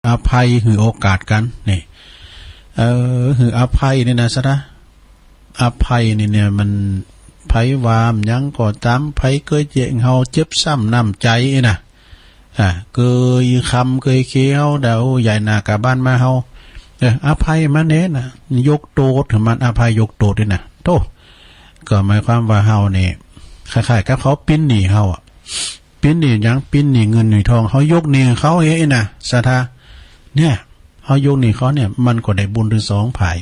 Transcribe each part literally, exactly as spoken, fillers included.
อภัย หื้อโอกาสกั๋น นี่ เออ หื้ออภัยนี่นะ ศรัทธา อภัยนี่เนี่ย มัน ใผว่าหยังก็ต๋าม ใผเกยเยียะเฮา เจ็บซ้ำน้ำใจ๋นะ อ่า เกยคำเกยเคี้ยว เดาใหญ่หน้ากาบ้านมาเฮา เออ อภัยมันเนี่ยนะ ยกโต้ษหื้อมัน อภัยยกโต้ษนี่นะ โธ่ ก็หมายความว่าเฮานี่ คล้ายๆ กับเขาปิ้นหนี้เฮาอะ ปิ้นหนี้หยัง ปิ้นหนี้เงินหนี้ทอง เฮายกหนี้เขาเฮ้ยนะ ศรัทธา เนี่ย เฮายกหนี้เขาเนี่ย มันก็ได้บุญตึงสองฝ่าย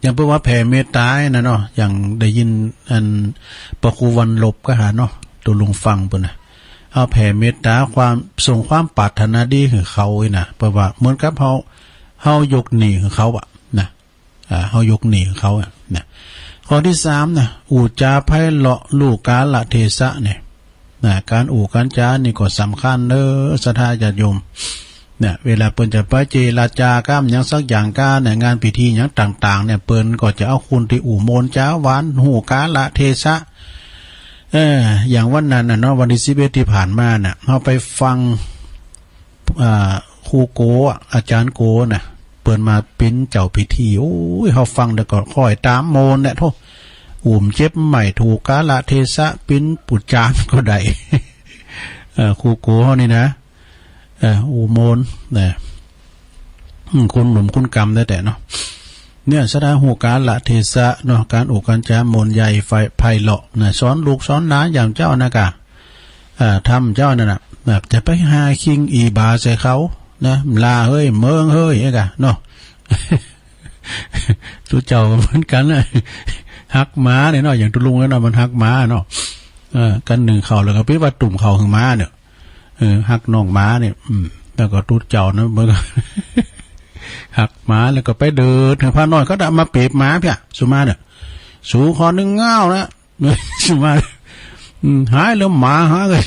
อย่างเปิ้นว่าแผ่เมตต๋านะเนาะ อย่างได้ยินอันพระครูวันลบก็หาเนาะ ตุ๊ลุงฟังเปิ้นนะ เฮาแผ่เมตต๋าความ ส่งความปรารถนาดีหื้อเขาเฮ้ยนะ เปิ้นว่าเหมือนกับเฮา เฮายกหนี้หื้อเขาอะนะ อ่า เฮายกหนี้เขาอะนะ ข้อตี้สามนะ อู้จ๋าไพเราะ ฮู้กาลเทศะเนี่ย นะ ก๋านอู้ก๋านจ๋านี่ก็สำคัญเด้อ ศรัทธาญาติโยม เนี่ย เวลาเปิ้นจะไปเจรจาก้าหยังสักอย่างก้า ในงานพิธีหยังต่างๆ เนี่ย เปิ้นก็จะเอาคนตี้อู้ม่วนจ๋าหวาน ฮู้กาลเทศะ เออ อย่างวันนั้นน่ะเนาะ วันตี้สิบเอ็ดตี้ผ่านมาน่ะ เฮาไปฟัง อ่า ครูโกอะ อาจ๋ารย์โกนะ เปิ้นมาเป๋นเจ้าพิธี โอ้ย เฮาฟังแล้วก็ค่อยต๋ามม่วนแหละ โธ่ อู้บ่เจ็บบ่ไข้ ถูกกาลเทศะ เป๋นปู๋จ๋ารย์ก็ได้ เออ ครูโกเฮานี่นะ เออ อู้ม่วนนะ อืม คุณหนุ่มคุณกำได้แต่เนาะ เนี่ย ศรัทธาฮู้กาลเทศะเนาะ ก๋านอู้ก๋านจ๋าม่วนใหญ่ไพ ไพเราะนะ สอนลูกสอนหลานอย่างเจ้านะกะ อ่า ธรรมเจ้านั่นน่ะ แบบจะไปหาคิงอี่บ่าใส่เขานะ บ่ลาเฮ้ย เมิงเฮ้ย เอ๊ะกะเนาะ ตุ๊เจ้าก็เหมือนกั๋นนะ หักหมาเนี่ยเนาะ อย่างตุ๊ลุงเนี่ยเนาะ มันหักหมาเนาะ เออ กั๋นนึ่งข้าวแล้วก็ไปว่าตุ้มข้าวหื้อหมาเนี่ย เออ หักน่องหมาเนี่ย อืม แล้วก็ตุ๊เจ้านะ มันก็ หักหมาแล้วก็ไปเดิน ถึงพระน้อยเขาจะมาเปรียบหมาเพี้ย สุมาเนี่ย สูขอนึ่งเง้านะ สุมา อืม หายแล้วหมาหาเลย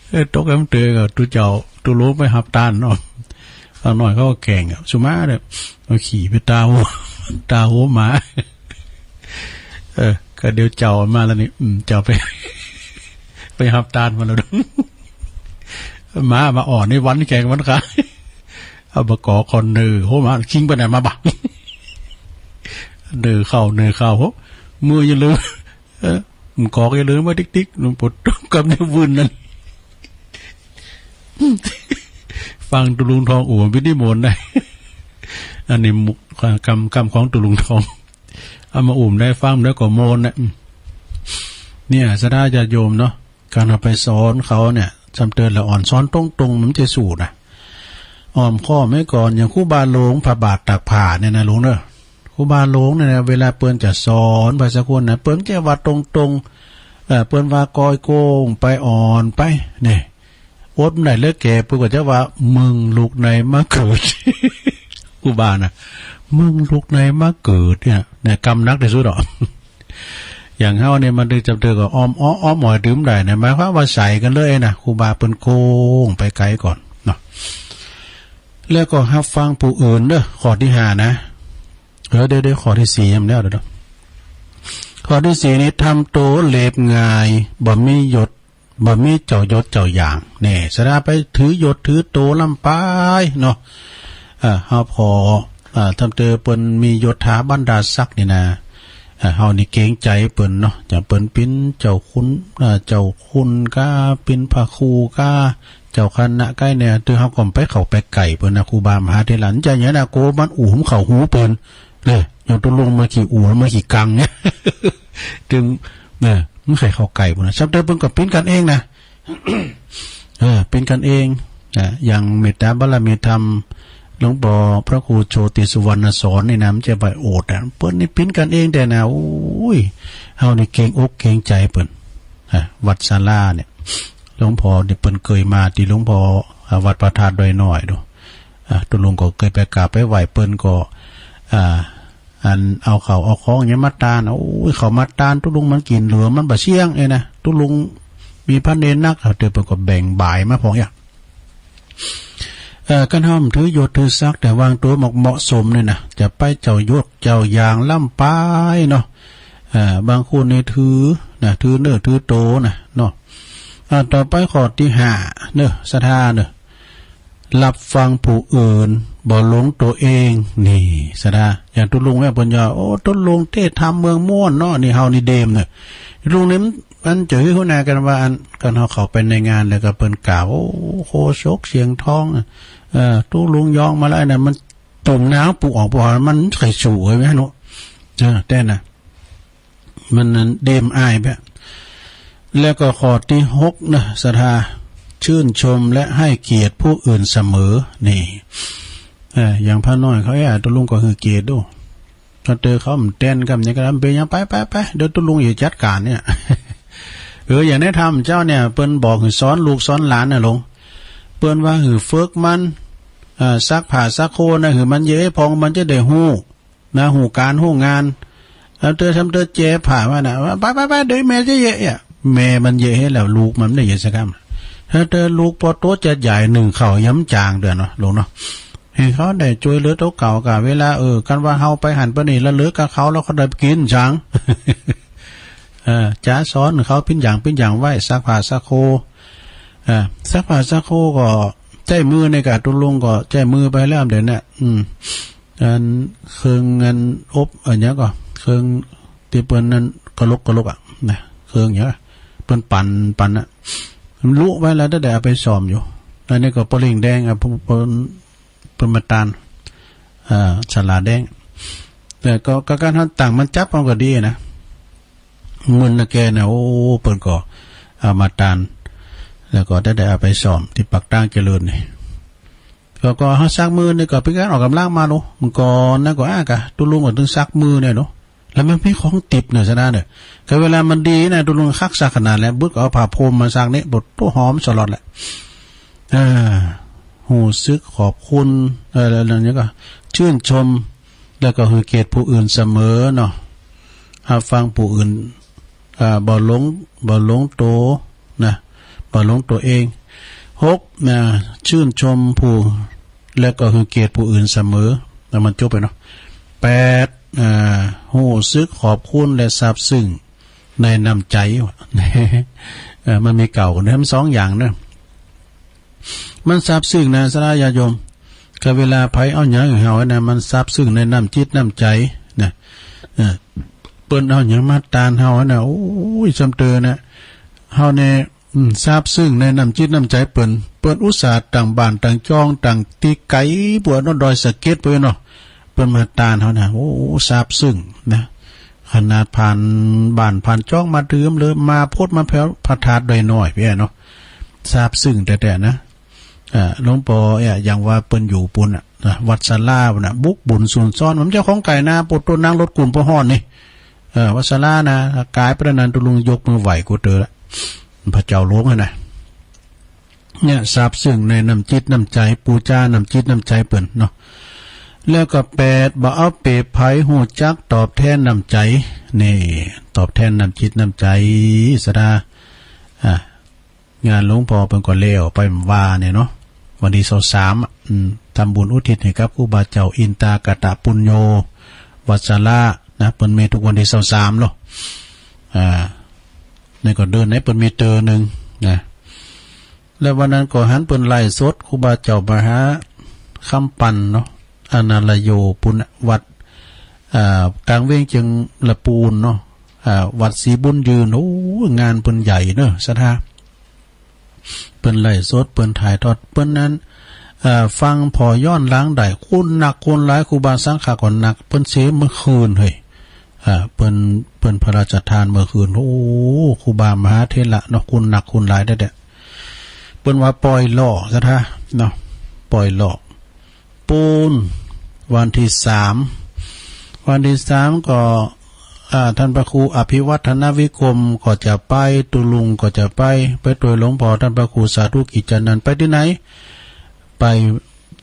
เออ ตกแอมเตอก็ตุ๊เจ้า ตุ๊ลุงไปหับตานเนาะ พระน้อยเขาก็แก่งอะ สุมาเนี่ย เอาขี้ไปตาหัว ตาหัวหมา เออ ก็เดี๋ยวเจ้ามาแล้วนี่ อืม เจ้าไป ไปหับตานมาแล้ว หมามาอ่อนในวันแข่งวันขา เอามาก่อคอนเนอร์ โห หมาคิงไปไหนมาบ่ะ เนอร์เข้า เนอร์เข้า โห มืออย่าลืม เออ มันกอกอย่าลืมว่าติ๊กๆ มันปวดกำในวืนนั่น ฟังตุ๊ลุงทองอู้พิธีมนต์ได้ อันนี้มุก กำ กำของตุ๊ลุงทอง เอามาอู้ได้ฟังแล้วก็ม่วนนะ อืม เนี่ย ศรัทธาญาติโยมเนาะ ก๋านเอาไปสอนเขาเนี่ย ซ้ำเติมละอ่อน สอนตรงๆ มันจะสู้นะ อ้อมค้อมไว้ก่อน อย่างครูบาหลวงพระบาทตากผ้าเนี่ยนะลุงเนอะ ครูบาหลวงเนี่ยนะ เวลาเปิ้นจะสอนไปสักคนนะ เปิ้นจะว่าตรงๆ เออ เปิ้นว่ากอยโก้งไปอ่อนไป เนี่ย อดบ่ได้เลยแก่ เปิ้นก็จะว่า มึงลุกไหนมาเกิด ครูบานะ มึงลุกไหนมาเกิดเนี่ย เนี่ย กำหนักตี้สุดอ่ะ อย่างเฮาเนี่ยมันได้จำเติมก็อ้อมอ้อ อ้อมอ่อยดื่มได้นะ หมายความว่าใส่กั๋นเลยนะ ครูบาเปิ้นโก้งไปไกลก่อนเนาะ แล้วก็ฮับฟังผู้อื่นเด้อ ข้อตี้ห้านะ เออ เดี๋ยวๆ ข้อตี้สี่ยังบ่แล้ว เดี๋ยวๆ ข้อตี้สี่นี่ ทำตั๋วเรียบง่าย บ่มียศ บ่มีเจ้ายศเจ้าอย่าง เนี่ย ศรัทธาไปถือยศถือตั๋วล้ำไปเนาะ เออ เฮาผ่อ เออ ทำเตอเปิ้นมียศถาบรรดาศักดิ์นี่นะ เออ เฮานี่เกรงใจ๋เปิ้นเนาะ อย่างเปิ้นเป๋นเจ้าคุณ เออ เจ้าคุณก้า เป๋นพระครูก้า เจ้าคณะก้าเนี่ย เตอเฮาก็บ่ไปเข้าไปใก้เปิ้นนะ ครูบามหาเถร จะอย่างนั้นนะ กั๋วมันอู้บ่เข้าหูเปิ้น เนี่ย อย่างตุ๊ลุงมาขี้อู้มาขี้กังเนี่ย ตึง เนี่ย บ่ใค่เข้าใก้เปิ้นนะ ซ้ำเติมเปิ้นก็เป๋นกั๋นเองนะ เออ เป๋นกั๋นเองนะ อย่างเมตตาบารมีธรรม หลวงป้อพระครูโชติสุวรรณสอนนี่นะ บ่ใจ้ว่าโอษนะ เปิ้นนี่เป๋นกั๋นเองแต๊นะ โอ้ย เฮานี่เกรงอกเกรงใจ๋เปิ้น อ่ะ วัดศาลาเนี่ย หลวงป้อนี่เปิ้นเกยมาตี้หลวงป้อ อ่ะ วัดพระธาตุดอยน้อยดู อ่ะ ตุ๊ลุงก็เกยไปกราบไปไหว้เปิ้นก็ อ่า อันเอาข้าวเอาของหยังมาตาน โอ้ย ข้าวมาตานตุ๊ลุงมันกิ๋นเหลือ มันบ่เสี้ยงเอ้ยนะ ตุ๊ลุงมีพระเณรนัก เอาเตอเปิ้นก็แบ่งบ่ายมาพ่องอย่าง เอ่อ คันเฮาถือยศถือศักดิ์ แต่วางตั๋วบ่เหมาะสมเนี่ยนะ จะไปเจ้ายศเจ้าอย่างล้ำไปเนาะ เอ่อ บางคนนี่ถือนะ ถือเน้อถือตั๋วนะเนาะ อ่า ต่อไปข้อตี้ห้าเน้อ ศรัทธาเน้อ รับฟังผู้อื่น บ่หลงตั๋วเอง นี่ ศรัทธา อย่างตุ๊ลุงเนี่ย เปิ้นว่า โอ้ ตุ๊ลุงเตศน์ธรรมเมืองม่วนเนาะ นี่ เฮานี่เดมเนี่ย ตุ๊ลุงนี่มัน มันจะหื้อหัวหน้ากั๋นว่าอัน กั๋นเฮาเข้าไปในงานแล้วก็เปิ้นกล่าว โอ้ โคศกเสียงทอง เอ่อ ตุ๊ลุงยองมาแล้วนะ มัน ตุ่มน้ำปูออก ปูออก มันใค่สู้เอ้ย แม่นบ่ เออ แต่นะ มันนั้นเดมอายแป๊ะ แล้วก็ข้อตี้หกนะ ศรัทธา ชื่นชมและให้เกียรติผู้อื่นเสมอ นี่ เออ อย่างพระน้อยเขา เอ้ย ตุ๊ลุงก็หื้อเกียรติดู ถ้าเจอเขามันแตนกำยังกะ เป๋นหยัง ไป ไป ไป เดี๋ยวตุ๊ลุงจะจัดก๋านเนี่ย เออ อย่างในธรรมเจ้าเนี่ย เปิ้นบอกหื้อสอนลูกสอนหลานน่ะหลวง เปิ้นว่าหื้อฝึกมัน เอ่อ ซักผ้าซักโคลนน่ะ หื้อมันเยอะพอง มันจะได้ฮู้นะ ฮู้ก๋านฮู้งาน แล้วเตอทำเตอแจผ้ามาน่ะ ไป ไป ไป เดี๋ยวแม่จะเยอะอ่ะ แม่มันเยอะหื้อแล้ว ลูกมันบ่ได้เยอะสักกำ ถ้าเตอลูกปอโตจะใหญ่นึ่งข้าวยังบ่จ๋างเตื้อเนาะ หลวงเนาะ หื้อเขาได้จ้วยเหลือตั๋วเก่าก่าเวลา เออ คันว่าเฮาไปหั้นไปนี่ ละเลิกกับเขาแล้วเขาได้กิ๋นจ๋าง เออ จะสอนเขาปิ้นอย่างปิ้นอย่างไว้ ซักผ้าซักโคลน อ่า ซักผ้าซักโคลนก็ใจ๊มือนี่ก่ะ ตุ๊ลุงก็ใจ๊มือไปแล้วเดี๋ยวนี้ อืม อันเครื่องอันอบ อันเนี้ยก็ เครื่องตี้เปิ้นนั่นกะลกกะลกอะนะ เครื่องเนี้ย เปิ้นปั่นปั่นอะ มันลุไว้แล้ว แต่ได้เอาไปซ่อมอยู่ อันนี้ก็ปะเหล็งแดงอะ เปิ้น เปิ้น เปิ้นมาตาน อ่า สาราแดง แต่ก็ ก็ก๋านหันตั้งมันจับมันก็ดีนะ มึนนะแกนะ โอ้ เปิ้นก็เอามาตาน แล้วก็ได้ ได้เอาไปซ่อมตี้ปากตางเจริญนี่ ก็ ก็เฮาซักมือนี่ก็เป๋นก๋านออกก๋ำลังมาเนาะ เมื่อก่อนนั้นก็ อ้ากะ ตุ๊ลุงก็ตึงซักมือเนี่ยเนาะ แล้วมันมีของติดเนี่ย ศรัทธาเนี่ย ก็เวลามันดีนะ ตุ๊ลุงคักซักขนาดแหละ บึกเอาผ้าพรมมาซักนี่ บดโต้หอมสลอดแหละ อ่า ฮู้สึกขอบคุณ เออ แล้วอย่างนี้ก็ ชื่นชม แล้วก็หื้อเกียรติผู้อื่นเสมอเนาะ ฮับฟังผู้อื่น อ่า บ่หลง บ่หลงตั๋วนะ บ่หลงตั๋วเอง หก นะ ชื่นชมผู้ แล้วก็หื้อเกียรติผู้อื่นเสมอ แล้วมันจบไปเนาะ แปด อ่า ฮู้สึกขอบคุณและซาบซึ้งในน้ำใจ๋ เออ มันมีเก่ากันนะ มันสองอย่างเนาะ มันซาบซึ้งนะ ศรัทธาญาติโยม ก็เวลาใผเอาหยังหื้อเฮานะ มันซาบซึ้งในน้ำจิตน้ำใจ๋นะ เออ เปิ้นเอาหยังมาตานเฮานะ โอ้ย ส่ำเตอนะ เฮาแน่ อืม ซาบซึ้งในน้ำจิตน้ำใจ๋เปิ้น เปิ้นอุตส่าห์ตั้งบ้านตั้งจ้อง ตั้งตี้ไก๋ ปัวโน้นดอยสะเก็ด ปัวโน้นเนาะ เปิ้นมาตานเฮานะ โอ้ ซาบซึ้งนะ ขนาดผ่านบ้านผ่านจ้องมาเถิงเลย มาโพดมาแผวพระธาตุดอยน้อย เปียเนาะ ซาบซึ้งแต๊ๆ นะ อ่า หลวงป้อเอี้ย อย่างว่าเปิ้นอยู่ปู้นน่ะ นะ วัดสาราปู้นน่ะ บุกบุญสูนซ้อน มันเจ้าของไก่นา ปู้นโตนั่งรถกุ่นป้อฮ้อนนี่ เออ วัดสารานะ ก๋ายไปนั้นตุ๊ลุงยกมือไหว้กูเตอละ พระเจ้าหลวงอะนะ เนี่ย ซาบซึ้งในน้ำจิตน้ำใจ๋ ปู๋จาน้ำจิตน้ำใจ๋เปิ้นเนาะ แล้วก็แปด บ่เอาเปรียบใผ ฮู้จักตอบแทนน้ำใจ๋ นี่ ตอบแทนน้ำจิตน้ำใจ๋ ศรัทธา อ่า งานหลวงป้อเปิ้นก็แล้วไปว่าเนี่ยเนาะ วันตี้ซาวสาม อืม ทำบุญอุทิศหื้อกับครูบาเจ้าอินตากตปุญโญ วัดสารานะ เปิ้นมีทุกวันตี้ซาวสามเนาะ อ่า นี่ก็เดือนไหนเปิ้นมีเตื้อนึ่งนะ แล้ววันนั้นก็หันเปิ้นไลฟ์สด ครูบาเจ้ามหาคำปันเนาะ อนาลโยปุ้นน่ะ วัด อ่า ก๋างเวียงเจียงละปูนเนาะ อ่า วัดศรีบุญยืน โอ้ งานเปิ้นใหญ่เนาะ ศรัทธา เปิ้นไลฟ์สด เปิ้นถ่ายทอด เปิ้นนั้น อ่า ฟังผ่อย้อนหลังได้ คนนักคนหลาย ครูบาสังฆะก็นัก เปิ้นเสเมื่อคืนเฮ้ย อ่า เปิ้น เปิ้นพระราชทานเมื่อคืน โอ้ ครูบามหาเถระเนาะ คนนักคนหลายแต๊ๆ เปิ้นว่าป่อยหล่อ ศรัทธา เนาะ ป่อยหล่อ ปูน วันตี้สาม วันตี้สามก็ อ่า ท่านพระครูอภิวัฒนวิกรมก็จะไป ตุ๊ลุงก็จะไป ไปตวยหลวงป้อท่านพระครูสาธุกิจจานันท์ ไปตี้ไหน ไป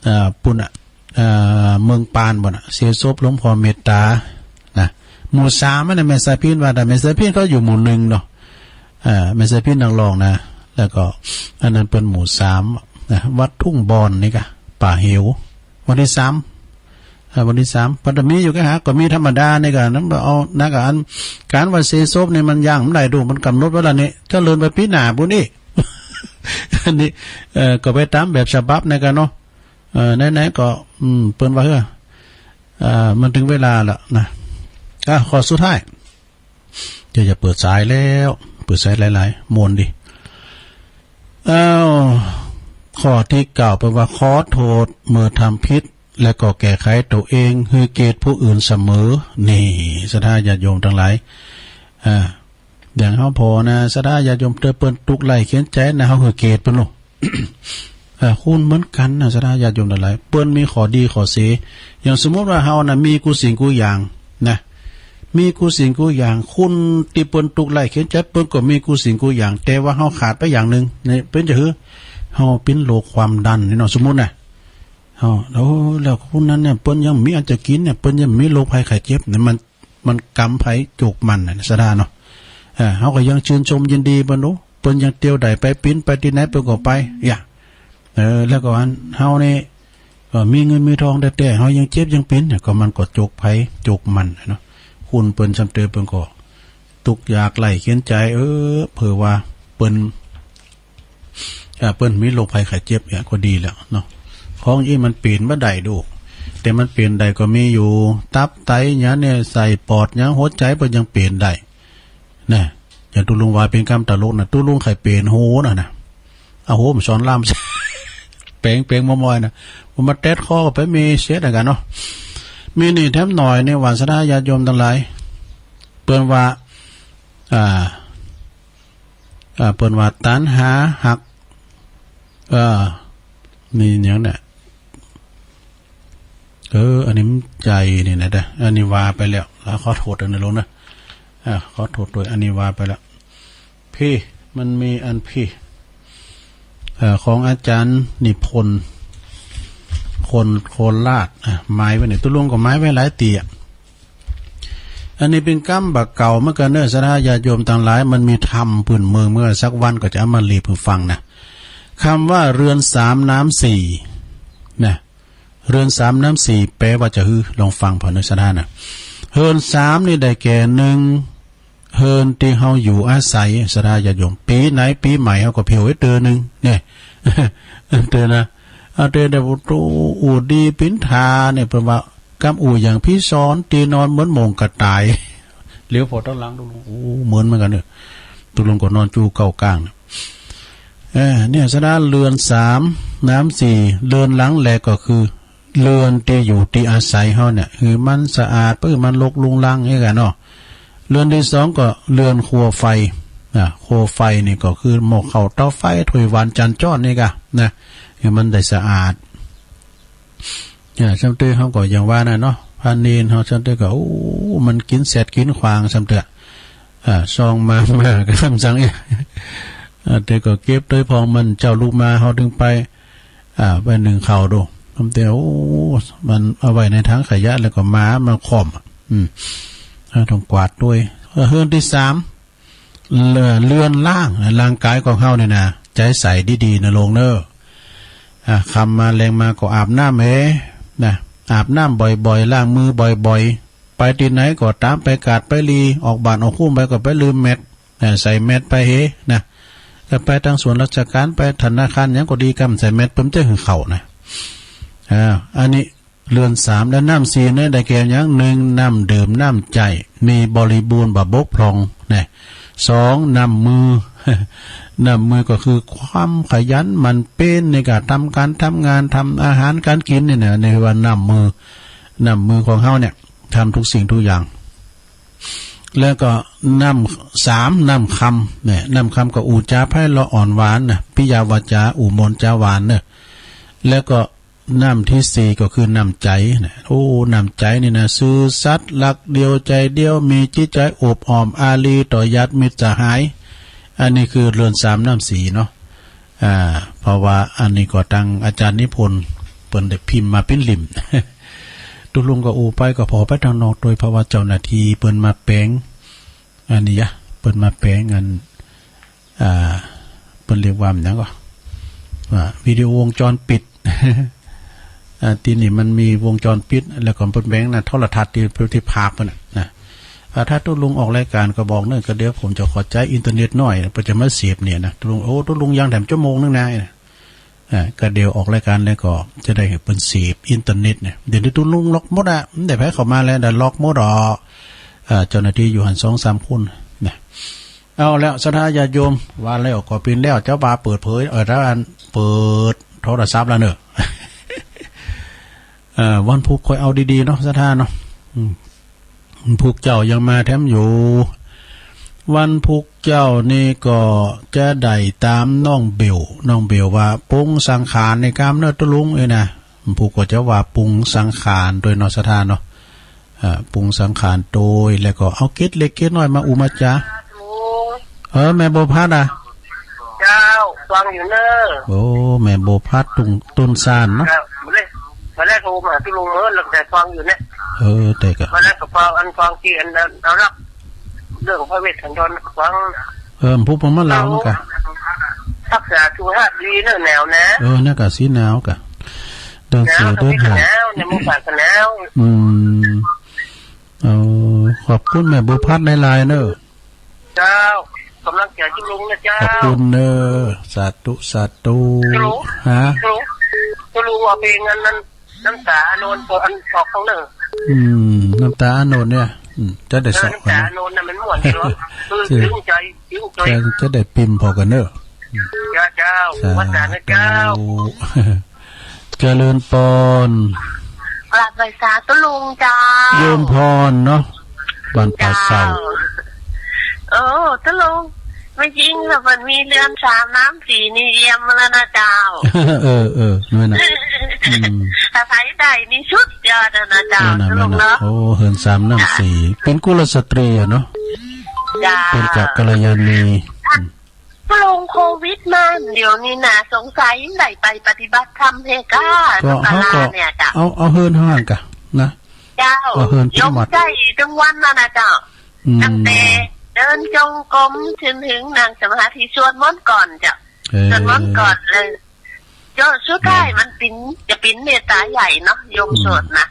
อ่า ปู้นน่ะ อ่า เมืองปานปู้นน่ะ เสียศพหลวงป้อเมตตา นะ หมู่สามอันนั้นแม่สายพิณว่า แต่แม่สายพิณเขาอยู่หมู่หนึ่งเนาะ อ่า แม่สายพิณนางรองนะ แล้วก็อันนั้นเปิ้นหมู่สามนะ วัดทุ่งบอนนี่กะ ป่าเหว วันตี้สาม อ่า วันตี้สาม เปิ้นจะมีอยู่กะหา ก็มีธรรมดานี่กะ นั้นเอา นักอัน ก๋านว่าเสียศพนี่มันยังบ่ได้ดู มันก๋ำหนดไว้แล้วนี่ เจริญไปปี๋หน้าปู้นอี้ อันนี้ เอ่อ ก็ไปต๋ามแบบฉบับในกั๋นเนาะ เอ่อ ไหนๆ ก็ อืม เปิ้นว่า เฮ้อ เอ่อ มันเถิงเวลาละนะ อ่ะ ข้อสุดท้าย จะ จะเปิดสายแล้ว เปิดสายหลายๆ ม่วนดี อ้าว ข้อตี้เก้า เปิ้นว่า ขอโต้ษเมื่อทำผิด และก็แก้ไขตั๋วเอง หื้อเกียรติผู้อื่นเสมอ นี่ ศรัทธาญาติโยมตังหลาย อ่า อย่างเฮาผ่อนะ ศรัทธาญาติโยม เตื้อเปิ้นตุ๊กข์ไร้เข็ญใจ๋นะ เฮาหื้อเกียรติเปิ้นลูก เอ่อ คุณเหมือนกั๋นนะ ศรัทธาญาติโยมตังหลาย เปิ้นมีข้อดีข้อเสีย อย่างสมมุติว่าเฮานะ มีกู้สิ่งกู้อย่างนะ มีกู้สิ่งกู้อย่าง คุณตี้เปิ้นตุ๊กข์ไร้เข็ญใจ๋ เปิ้นก็มีกู้สิ่งกู้อย่าง แต่ว่าเฮาขาดไปอย่างนึ่ง นี่ เปิ้นจะหื้อ เฮาเป๋นโรคความดันนี่เนาะ สมมุตินะ เฮา โอ้ แล้วคนนั้นเนี่ย เปิ้นยังมีอันจะกิ๋นเนี่ย เปิ้นยังมีโรคภัยไข้เจ็บเนี่ย มัน มันกำไพโจกหมั้นน่ะ ศรัทธาเนาะ เออ เฮาก็ยังจื้นชมยินดีเปิ้น โอ้ เปิ้นยังเตียวได้ไปปิ๋นไปตี้ไหนเปิ้นก็ไป อย่า เออ แล้วก็อันเฮานี่ ก็มีเงินมีทองแต๊ๆ เฮายังเจ็บยังปิ๋นเนี่ย ก็มันก็โจกไพโจกหมั้นเนาะ คุณเปิ้นซ้ำเตื้อเปิ้นก็ตุ๊กข์ยากไร้เข็ญใจ๋ เออ เผื่อว่าเปิ้น อ่า เปิ้นมีโรคภัยไข้เจ็บเนี่ยก็ดีแล้วเนาะ ของอี้มันเป๋นบ่ได้ดู แต่มันเป๋นได้ก็มีอยู่ ตับไตหยังเนี่ย ไส้ปอดหยัง หัวใจ๋เปิ้นยังเป๋นได้นะ อย่างตุ๊ลุงว่าเป๋นกำตลกนะ ตุ๊ลุงใค่เป๋นหูน่ะนะ เอาหูมาสอนล่าม แป๋งๆ มอยๆ นะ บ่มาแต๊ดคอก็ไปมีเสียดายกั๋นเนาะ มีนี่แถมหน่อยนี่หว่า ศรัทธาญาติโยมตังหลาย เปิ้นว่า อ่า อ่า เปิ้นว่าตัณหาหัก เออ นี่หยังเนี่ย เออ อันนี้มันใจ๋นี่นะเด้อ อันนี้ว่าไปแล้ว แล้วขอโต้ษอันนี้ลงนะ อ่า ขอโต้ษโดย อันนี้ว่าไปแล้ว พี่ มันมีอันพี่ เอ่อ ของอาจ๋ารย์นิพนธ์ คนโคราช อ่ะ หมายไว้เนี่ย ตุ๊ลุงก็หมายไว้หลายตี้อะ อันนี้เป๋นกำบ่าเก่าเหมือนกั๋นเนาะ ศรัทธาญาติโยมตังหลาย มันมีธรรมปื้นเมือง เมื่อสักวันก็จะเอามาเล่าหื้อฟังนะ กำว่าเฮือนสามน้ำสี่นะ เฮือนสามน้ำสี่ แปลว่าจะหื้อ ลองฟังผ่อเนาะ ศรัทธานะ เฮือนสามนี่ได้แก่ นึ่ง เฮือนตี้เฮาอยู่อาศัย ศรัทธาญาติโยม ปี๋ไหนปี๋ใหม่เฮาก็เผียวไอ้เตื้อนึ่ง เนี่ย เตื้อนะ อาเตเดบุตรู อู่ดีปิ๋นทาเนี่ย เปิ้นว่ากำอู่อย่างพี่สอน ตี้นอนเหมือนโม่งกระต่าย เหลียวผ่อตางหลังตุ๊ลุง โอ้ เหมือนเหมือนกั๋นเนาะ ตุ๊ลุงก็นอนจู้เก้าก้างเนี่ย เออ เนี่ย ศรัทธา เฮือนสามน้ำสี่ เฮือนหลังแรกก็คือ เฮือนตี้อยู่ตี้อาศัยเฮาเนี่ย หื้อมันสะอาด ปื้อมันรกรุงรัง อย่างนี้กั๋นเนาะ เฮือนตี้สองก็เฮือนครัวไฟ อ่ะ ครัวไฟนี่ก็คือหม้อข้าวเตาไฟ ถ้วยหวานจานจ้อนนี่ก่ะนะ หื้อมันได้สะอาด อ่ะ ซ้ำเตื้อเฮาก็อย่างว่าน่ะเนาะ พระเณรเฮาซ้ำเตื้อก็ โอ้ มันกิ๋นแสดกิ๋นขวางซ้ำเตื้อ อ่า ส่องมา มาก็ซ้ำซังเนี่ย อ่า แต่ก็เก็บโตยผ่องมัน เจ๊าลุกมาเฮาเถิงไป อ่า ไปนึ่งข้าวดู มันแต่ โอ้ มันเอาไว้ในถังขยะแล้วก็หมามาค่อม อืม อ่า ต้องกวาดโตย เออ เฮือนตี้สาม เอ่อ เฮือนร่าง ร่างก๋ายของเฮาเนี่ยนะ ใจ๋ใส่ดีๆ นะโลงเน้อ อ่า ค่ำมาแลงมาก็อาบน้ำเฮ นะ อาบน้ำบ่อยๆ ล้างมือบ่อยๆ ไปตี้ไหนก็ต๋าม ไปกาดไปลี ออกบ้านออกคุ้มไปก็ไปลืมแมส เอ่อ ใส่แมสไปเฮนะ จะไปตางส่วนราชก๋าน ไปธนาคารหยังก็ดี กำใส่แมสเปิ้นจะหื้อเข้านะ อ่า อันนี้เฮือนสาม และน้ำสี่เนี่ยได้แก่หยัง นึ่ง น้ำดื่ม น้ำใจ๊ มีบริบูรณ์บ่บกพร่องนะ สอง น้ำมือ น้ำมือก็คือความขยันหมั่นเพียรในก๋านทำก๋านทำงาน ทำอาหารก๋านกิ๋นเนี่ยนะ เรียกว่าน้ำมือ น้ำมือของเฮาเนี่ย ทำทุกสิ่งทุกอย่าง แล้วก็น้ำ สาม น้ำคำเนี่ย น้ำคำก็อู้จ๋าไพเราะอ่อนหวานนะ ปิยะวาจ๋า อู้ม่วนจ๋าหวานเนอะ แล้วก็น้ำตี้สี่ก็คือน้ำใจ๋นะ โอ้ น้ำใจ๋นี่นะ ซื่อสัตย์ รักเดียวใจ๋เดียว มีจิตใจ๋อบอ้อมอารีต่อญาติมิตรสหาย อันนี้คือเฮือนสามน้ำสี่เนาะ อ่า เพราะว่าอันนี้ก็ตางอาจ๋ารย์นิพนธ์เปิ้นได้พิมพ์มาเป๋นลิ่ม ตุ๊ลุงก็อู้ไปก็ผ่อไปตางนอก โดยเพราะว่าเจ้าหน้าตี้เปิ้นมาแป๋ง อันนี้ยะ เปิ้นมาแป๋งอัน อ่า เปิ้นเรียกว่าหยังก่อ อ่า วิดีโอวงจรปิด อ่า ตี้นี่มันมีวงจรปิด แล้วก็เปิ้นแป๋งนะ โทรทัศน์ตี้ ตี้ภาพเปิ้นน่ะนะ อ่า ถ้าตุ๊ลุงออกรายก๋านก็บอกเน่อ ก็เดี๋ยวผมจะขอใจ๊อินเทอร์เน็ตหน้อย เปิ้นจะมาเสพเน็ตนะ ตุ๊ลุง โอ้ ตุ๊ลุงยังแถมชั่วโมงนึ่งนะ อ่า ก็เดี๋ยวออกรายก๋านแล้วก็จะได้หื้อเปิ้นเสพอินเทอร์เน็ตเนี่ย เดี๋ยวนี้ตุ๊ลุงล็อกหมดอะ บ่ได้ใผเข้ามาแล้ว ได้ล็อกหมดอ่อ อ่า เจ้าหน้าตี้อยู่หั้นสองสามคนนะ เอาแล้ว ศรัทธาญาติโยม ว่าแล้วก็เป๋นแล้ว เจ้าบ่าวเปิดเผย เออ ถ้าอันเปิดโทรศัพท์แล้วเน่อ เอ่อ วันพุธค่อยเอาดีๆ เนาะ ศรัทธาเนาะ อืม วันพุธเจ๊ายังมาแถมอยู่ วันพุธเจ๊านี่ก็จะได้ต๋ามน้องเบล น้องเบลว่าปรุงสังขารในกามเน่อตุ๊ลุงเอ้ยนะ วันพุธก็จะว่าปรุงสังขารตวยเนาะ ศรัทธาเนาะ อ่า ปรุงสังขารตวย แล้วก็เอาเกร็ดเล็กเกร็ดน้อยมาอู้มาจ๋า เออ แม่บัวพัดอะ เจ้า ฟังอยู่เน่อ โอ้ แม่บัวพัดตุง ต้นซานเนาะ ครับ บ่ได้ บ่ได้โทรมาหาตุ๊ลุงเน่อ แล้วแต่ฟังอยู่เนี่ย เออ แต่ก็ บ่ได้ก็ฟัง อันฟังตี้อันนั้น เอาละ เรื่องพระเวสสันดรฟัง เออ ผู้ผมมาเล่ามันกะ รักษาสุขภาพดีเน่อ หนาวนะ เออ นั่นกะสิหนาวกะ เดินเสือเดินหาบ หนาว ในหมู่บ้านก็หนาว อืม เออ ขอบคุณแม่บัวพัดหลายๆ เน่อ เจ้า ก๋ำลังใจ๋ตุ๊ลุงนะเจ้า ขอบคุณเน่อ สาธุ สาธุ ฮัลโหล ฮะ ฮัลโหล ตุ๊ลุงว่าเพลงอันนั้น น้ำต๋าอานนท์ อันออกของเน่อ อืม น้ำต๋าอานนท์เนี่ย อืม จะได้ เออ เสาะ น้ำต๋าอานนท์น่ะมันม่วนดีเนาะ เออ ชื่อ ตึงใจ๋ ตึงใจ๋ จะ จะได้ปิมพ์ผ่อกั๋นเน่อ เจ้า เจ้า สาธุ วัดต๋านะเจ้า เจริญปอน กราบไหว้สาตุ๊ลุงเจ้า โยมพรเนาะ บ้านป่าเสา เจ้า เออ ตุ๊ลุง แม่ญิงน่ะมันมีเรือนสามน้ำสีนี่เยี่ยมแล้วนะเจ้า เออ เออ นั่นน่ะ อืม ถ้าใผได้นี่สุดยอดแล้วนะเจ้า นั่นน่ะ ตุ๊ลุงเนาะ นั่นน่ะ โอ้ เฮือนสามน้ำสี เป๋นกุลสตรีอะเนาะ เจ้า เป๋นกัลยาณี อืม ปลงโควิดมาเดี๋ยวนี้นะ สงสัยได้ไปปฏิบัติธรรมเฮกา ก็ ตุ๊กตาลาเนี่ยเจ้า เอา เอาเฮือนเฮาหั้นกะนะ เจ้า เอาเฮือนเป็นวัด โยมใจ๊ตึงวันนั่นนะเจ้า อืม ตั้งแต่เดินจงกรมจนถึงนั่งสมาธิสวดมนต์ก่อนเจ้า เออ สวดมนต์ก่อนเลย เจ้า สุดท้าย อืม มันเป๋น จะเป๋นเมตต๋าใหญ่เนาะ โยม อืม สวดนะ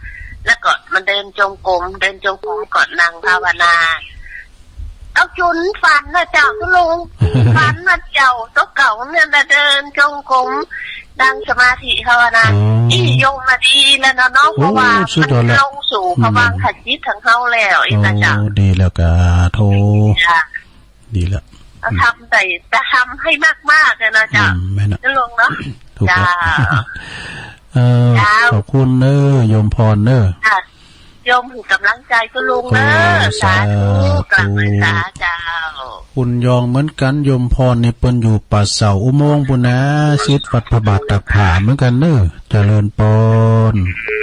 แล้วก็มันเดินจงกรม เดินจงกรมก่อนนั่งภาวนา เอาจุนฝันนะเจ้าตุ๊ลุง ฝันว่าเจ้าโตเก่าเนี่ยนะเดินจงกรม นั่งสมาธิภาวนา อ๋อ อี้โยมมาดีแล้วนะเนาะ โอ้ เพราะว่า สุดยอดแล้ว มันลงสู่ อืม ภวังคจิตของเฮาแล้ว อี้นะเจ้า โอ้ ดีแล้วกะ โธ่ จ้ะ ดีแล้ว เอา อืม ทำใส่ จะทำให้มากๆ เลยนะเจ้า อืม แม่นน่ะ ตุ๊ลุงเนาะ ถูกแล้ว เจ้า เออ เจ้า ขอบคุณเน่อ โยมพรเน่อ ค่ะ โยมหื้อก๋ำลังใจ๋ตุ๊ลุงเน่อ โอ้ สาธุ สาธุ กราบไหว้สาเจ้า คุณยองเหมือนกั๋น โยมพรนี่เปิ้นอยู่ป่าเสาอุโมงค์ปู้นนะ ศิษย์วัดพระบาทตากผ้าเหมือนกั๋นเน่อ เจริญปอน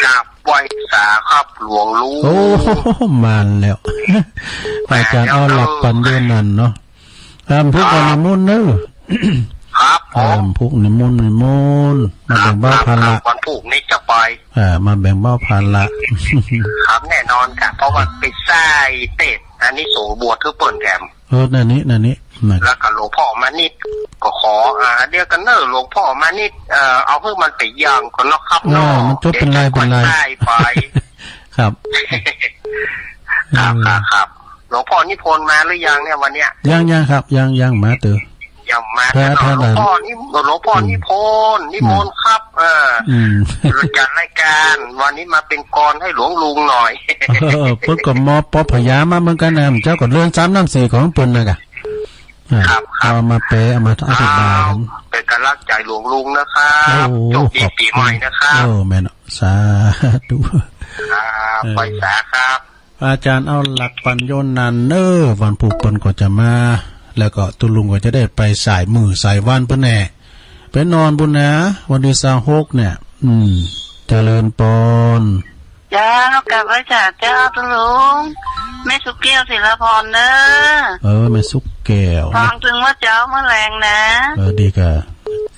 กราบไหว้สาครับหลวงลุง โอ้ มาแล้ว อาจ๋ารย์เอาหลักปัญโยนันเนาะ อ่า พุกก็นิมนต์เน่อ ครับผม อ่า พุกนิมนต์ นิมนต์ มาแบ่งเบาภาระ ครับ วันพุกนี้จะไป อ่า มาแบ่งเบาภาระ ครับ แน่นอนครับ เพราะว่าไปใส่เตศ อานิสงส์บวชหื้อเปิ้นแถม เออ นั่นนี่ นั่นนี่ นั่น แล้วก็หลวงพ่อมานิด ก็ขอ อ่า เดียวกั๋นเน่อ หลวงพ่อมานิด เอ่อ เอาหื้อมันไปอย่างก่อนเนาะครับ เออ เนาะ มันจะเป็นไร เดี๋ยวจะ เป็นไร ค่อยใส่ไป ครับ ครับ เออ ครับ ครับ หลวงพ่อนิพนธ์มาหรือยังเนี่ยวันเนี้ย ยัง ยังครับ ยัง ยัง มาเต๊อะ ยังมา ถ้า เนาะ ถ้า หลวงพ่อนิ หลวงพ่อ อืม นิพนธ์ นิมนต์ครับ เออ อืม จัดรายการ วันนี้มาเป็นกลอนให้หลวงลุงหน่อย เออ เปิ้นก็มอบปอพยามาเหมือนกั๋นนะ เจ้าก็เรือนสามน้ำสีของเปิ้นนะกะ อ่า ครับ ครับ เอามาแปล เอามาอธิบาย อ้าว กั๋น เป็นก๋ำลังใจ๋หลวงลุงนะครับ โอ้ โชคดี ขอบคุณ ปี๋ใหม่นะครับ โอ้ แม่นเนาะ สาธุ ครับ เออ ไหว้สาครับ อาจ๋ารย์เอาหลักปัญโยนันเน่อ วันพุกเปิ้นก็จะมา แล้วก็ตุ๊ลุงก็จะได้ไปสายมื้อสายวันเปิ้นแน่ ไปนอนปู้นนะ วันตี้ซาวหกเนี่ย อืม เจริญปอน เจ้า กราบไหว้สาเจ้าตุ๊ลุง แม่สุกแก้ว ศิลาพรเน่อ เออ แม่สุกแก้ว ฟังตึงเมื่อเจ๊าเมื่อแลงนะ เออ ดีกะ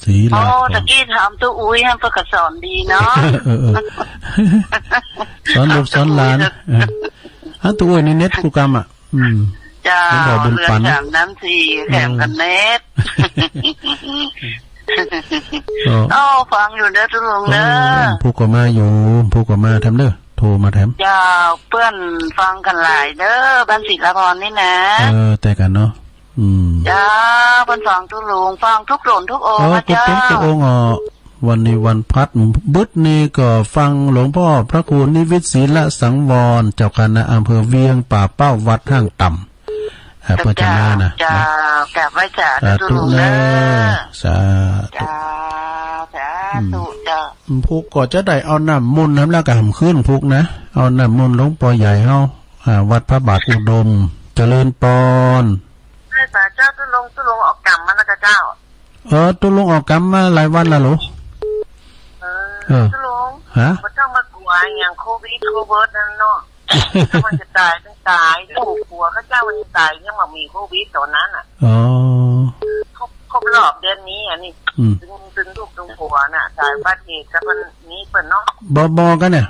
ศิลาพร โอ้ ตะกี้ถามตุ๊อุ๊ย หั้นเปิ้นก็สอนดีเนาะ เออ เออ สอนลูกสอนหลาน ตุ๊อุ๊ย เออ อันตุ๊อุ๊ยนี่เน็ตกู้กำอะ อืม เจ้า หลวงพ่อบุญปัน เรือนสามน้ำสี แถมกั๋นเน็ต เออ โอ้ ฟังอยู่เน่อตุ๊ลุงเน่อ เออ พุกก็มาอยู่ พุกก็มาแถมเน่อ โท ตรมาแถม เจ้า เปื้อนฟังกั๋นหลายเน่อ บ้านศิลาภรณ์นี่นะ เออ แต๊กั๋นเนาะ อืม เจ้า เปิ้นฟังตุ๊ลุง ฟังทุกหนทุกโอ่ง เออ นะเจ้า ตุ๊กตุ๊กตุ๊กโอ่งอ่ะ วันนี้วันพัด บึดนี่ก็ฟังหลวงป้อพระครูนิวิตศิลสังวร เจ้าคณะอำเภอเวียงป่าเป้าวัดห้างต่ำ อ่า เปิ้นจะมานะ เจ้า นะ กราบไหว้สาธุ สาธุ ตุ๊ลุงเน่อ เน่อ สาธุ เจ้า สาธุ อืม เจ้า พุกก็จะได้เอาน้ำมนต์นำแล้วก็หำขึ้นพุกนะ เอาน้ำมนต์หลวงป้อใหญ่เฮา อ่า วัดพระบาทอุดม เจริญปอน ไหว้สาเจ้าตุ๊ลุง ตุ๊ลุงออกกรรมมาแล้วกะเจ้า เออ ตุ๊ลุงออกกรรมมาหลายวันแล้วเหรอ เออ เออ ตุ๊ลุง ฮะ บ่ต้องมากั๋วอะหยังโควิด โควิดนั่นเนาะ ถ้ามันจะต๋ายมันต๋าย ลูกผัวข้าเจ้ามันจะต๋ายยังบ่มีโควิดต๋อนนั้นน่ะ อ๋อ ครบ ครบรอบเดือนนี้อันนี้ อืม ตึง ตึงลูกตึงผัวน่ะ ต๋ายอุบัติเหตุกับอันนี้เปิ้นเนาะ บ่ บ่กั๋นเนี่ย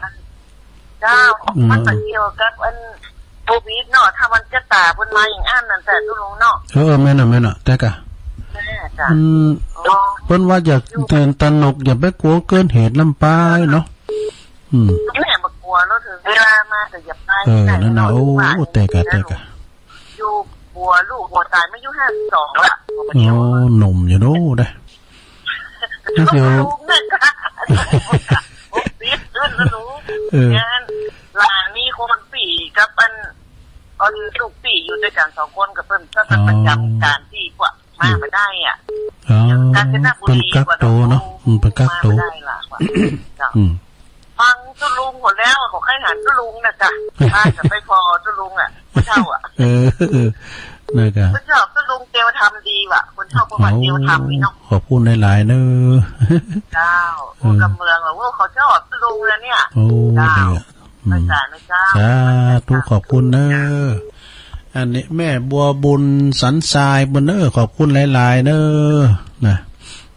เจ้า อืม มันบ่เกี่ยวกับอันโควิดเนาะ ถ้ามันจะต๋ายเปิ้นมาอย่างอั้นนั่นแต๊ตุ๊ลุงเนาะ เออ แม่นน่ะ แม่นน่ะ แต๊กะ แม่นจ้ะ อืม อ๋อ เปิ้นว่าอย่าตื่นตระหนก อย่าไปกั๋วเกินเหตุนำไปเนาะ อืม แม่บ่กั๋วแล้ว เถิงเวลามาก็อย่าไป เออ นั่นน่ะ โอ้ แต๊กะ แต๊กะ อยู่กั๋วลูกกั๋วต๋ายมาอยู่ห้าสิบสองละ โอ้ หนุ่มอยู่เนาะ ได้ นี่คือ ลูกเนี่ยค่ะ หกสิบขึ้นแล้วหนู เออ เนี่ย หลานมีคนปี้กับอัน อันลูกปี้อยู่ตวยกั๋นสองคน ก็เปิ้นก็ อ๋อ ประจำก๋านตี้กว่า มาบ่ได้อะ อ๋อ กาญจนบุรี เปิ้นกักตั๋วเนาะ อืม เปิ้นกักตั๋ว มาบ่ได้ละว่ะ เจ้า อืม ฟังตุ๊ลุงหมดแล้ว ขอใค่หันตุ๊ลุงน่ะจ้ะ บ้านจะไปพอตุ๊ลุงอะ ผู้เฒ่าอะ เออ เออ นั่นกะ เปิ้นชอบตุ๊ลุงเตียวธรรมดีว่ะ คนชอบประวัติเตียวธรรมนี่เนาะ ขอบคุณหลายๆ เน่อ เจ้า เออ ผู้กำเมืองอะ โอ้ เขาชอบตุ๊ลุงนะเนี่ย โอ้ เจ้า ดีอะ อืม อาจารย์นะเจ้า สาธุ ขอบคุณเน่อ อันนี้แม่บัวบุญสันทรายเปิ้นเน่อ ขอบคุณหลายๆ เน่อ นะ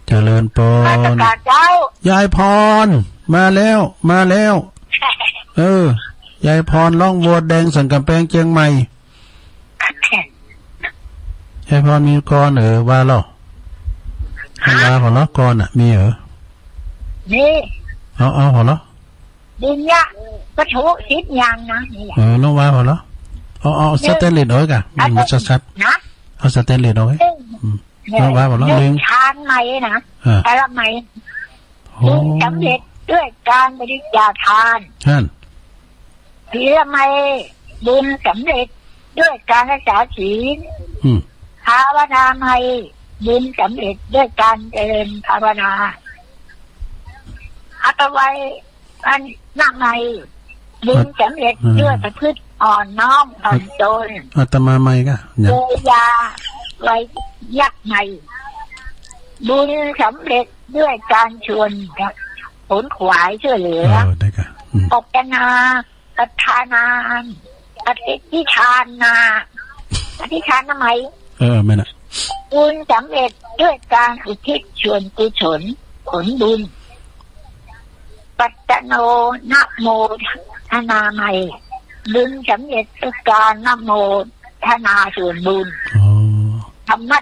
เจริญปอน นมัสก๋านเจ้า ยายพร มาแล้ว มาแล้ว เออ ยายพรร้องวัวแดงสันก๋ำแปงเจียงใหม่ ยายพรมีกลอนเออ ว่าลอ ลองว่าผ่อลอ กลอนน่ะ มีเออ มี เอา เอาผ่อลอ บุญญะวัตถุสิบอย่างนะ นี่แหละ เออ ลองว่าผ่อลอ เอา เอา หนึ่ง สแตนเลสออกก่ะ อืม เอา ชัดๆ นะ เอาสแตนเลสออก หนึ่ง อืม ลองว่าผ่อลอ หนึ่ง หนึ่ง ทานใหม่นะ อ่า แต่ละใหม่ โอ้ บุญสำเร็จด้วยการบริจาคทาน นั่น ศีลใหม่ บุญสำเร็จด้วยการรักษาศีล อืม ภาวนาใหม่ บุญสำเร็จด้วยการเจริญภาวนา อัตไว อันนามัย บุญสำเร็จ อ่า ด้วยประพฤติอ่อนน้อมถ่อมตน อัตมามัยก่ะ เยียวยาไวยากภัย บุญสำเร็จด้วยการชวนขนขวายช่วยเหลือ เออ ได้ก่ะ อืม อดนา อดทานา อธิษฐานา อธิษฐานามัย เออ แม่นน่ะ บุญสำเร็จด้วยการอุทิศส่วนกุศลผลบุญ ปัตตโนนะโมทนามัย บุญสำเร็จด้วยการนะโมทนาส่วนบุญ อ๋อ ธรรมะ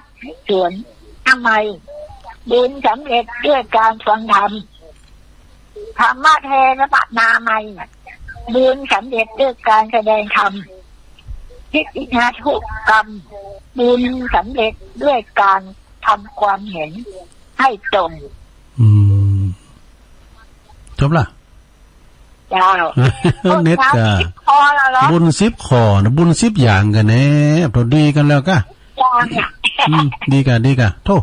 ส่วนนามัย บุญสำเร็จด้วยการฟังธรรม ธรรมเทศนามัย บุญสำเร็จด้วยการแสดงธรรม ทิฏฐินาทุกรรม บุญสำเร็จด้วยการทำความเห็นให้ตรง อืม จบละ เจ้า เน็ตก่ะ สิบข้อแล้วเหรอ บุญสิบข้อนะ บุญสิบอย่างก่ะแน่ พอดีกั๋นแล้วก่ะ อย่างเนี่ย อืม ดีก่ะ ดีก่ะ โธ่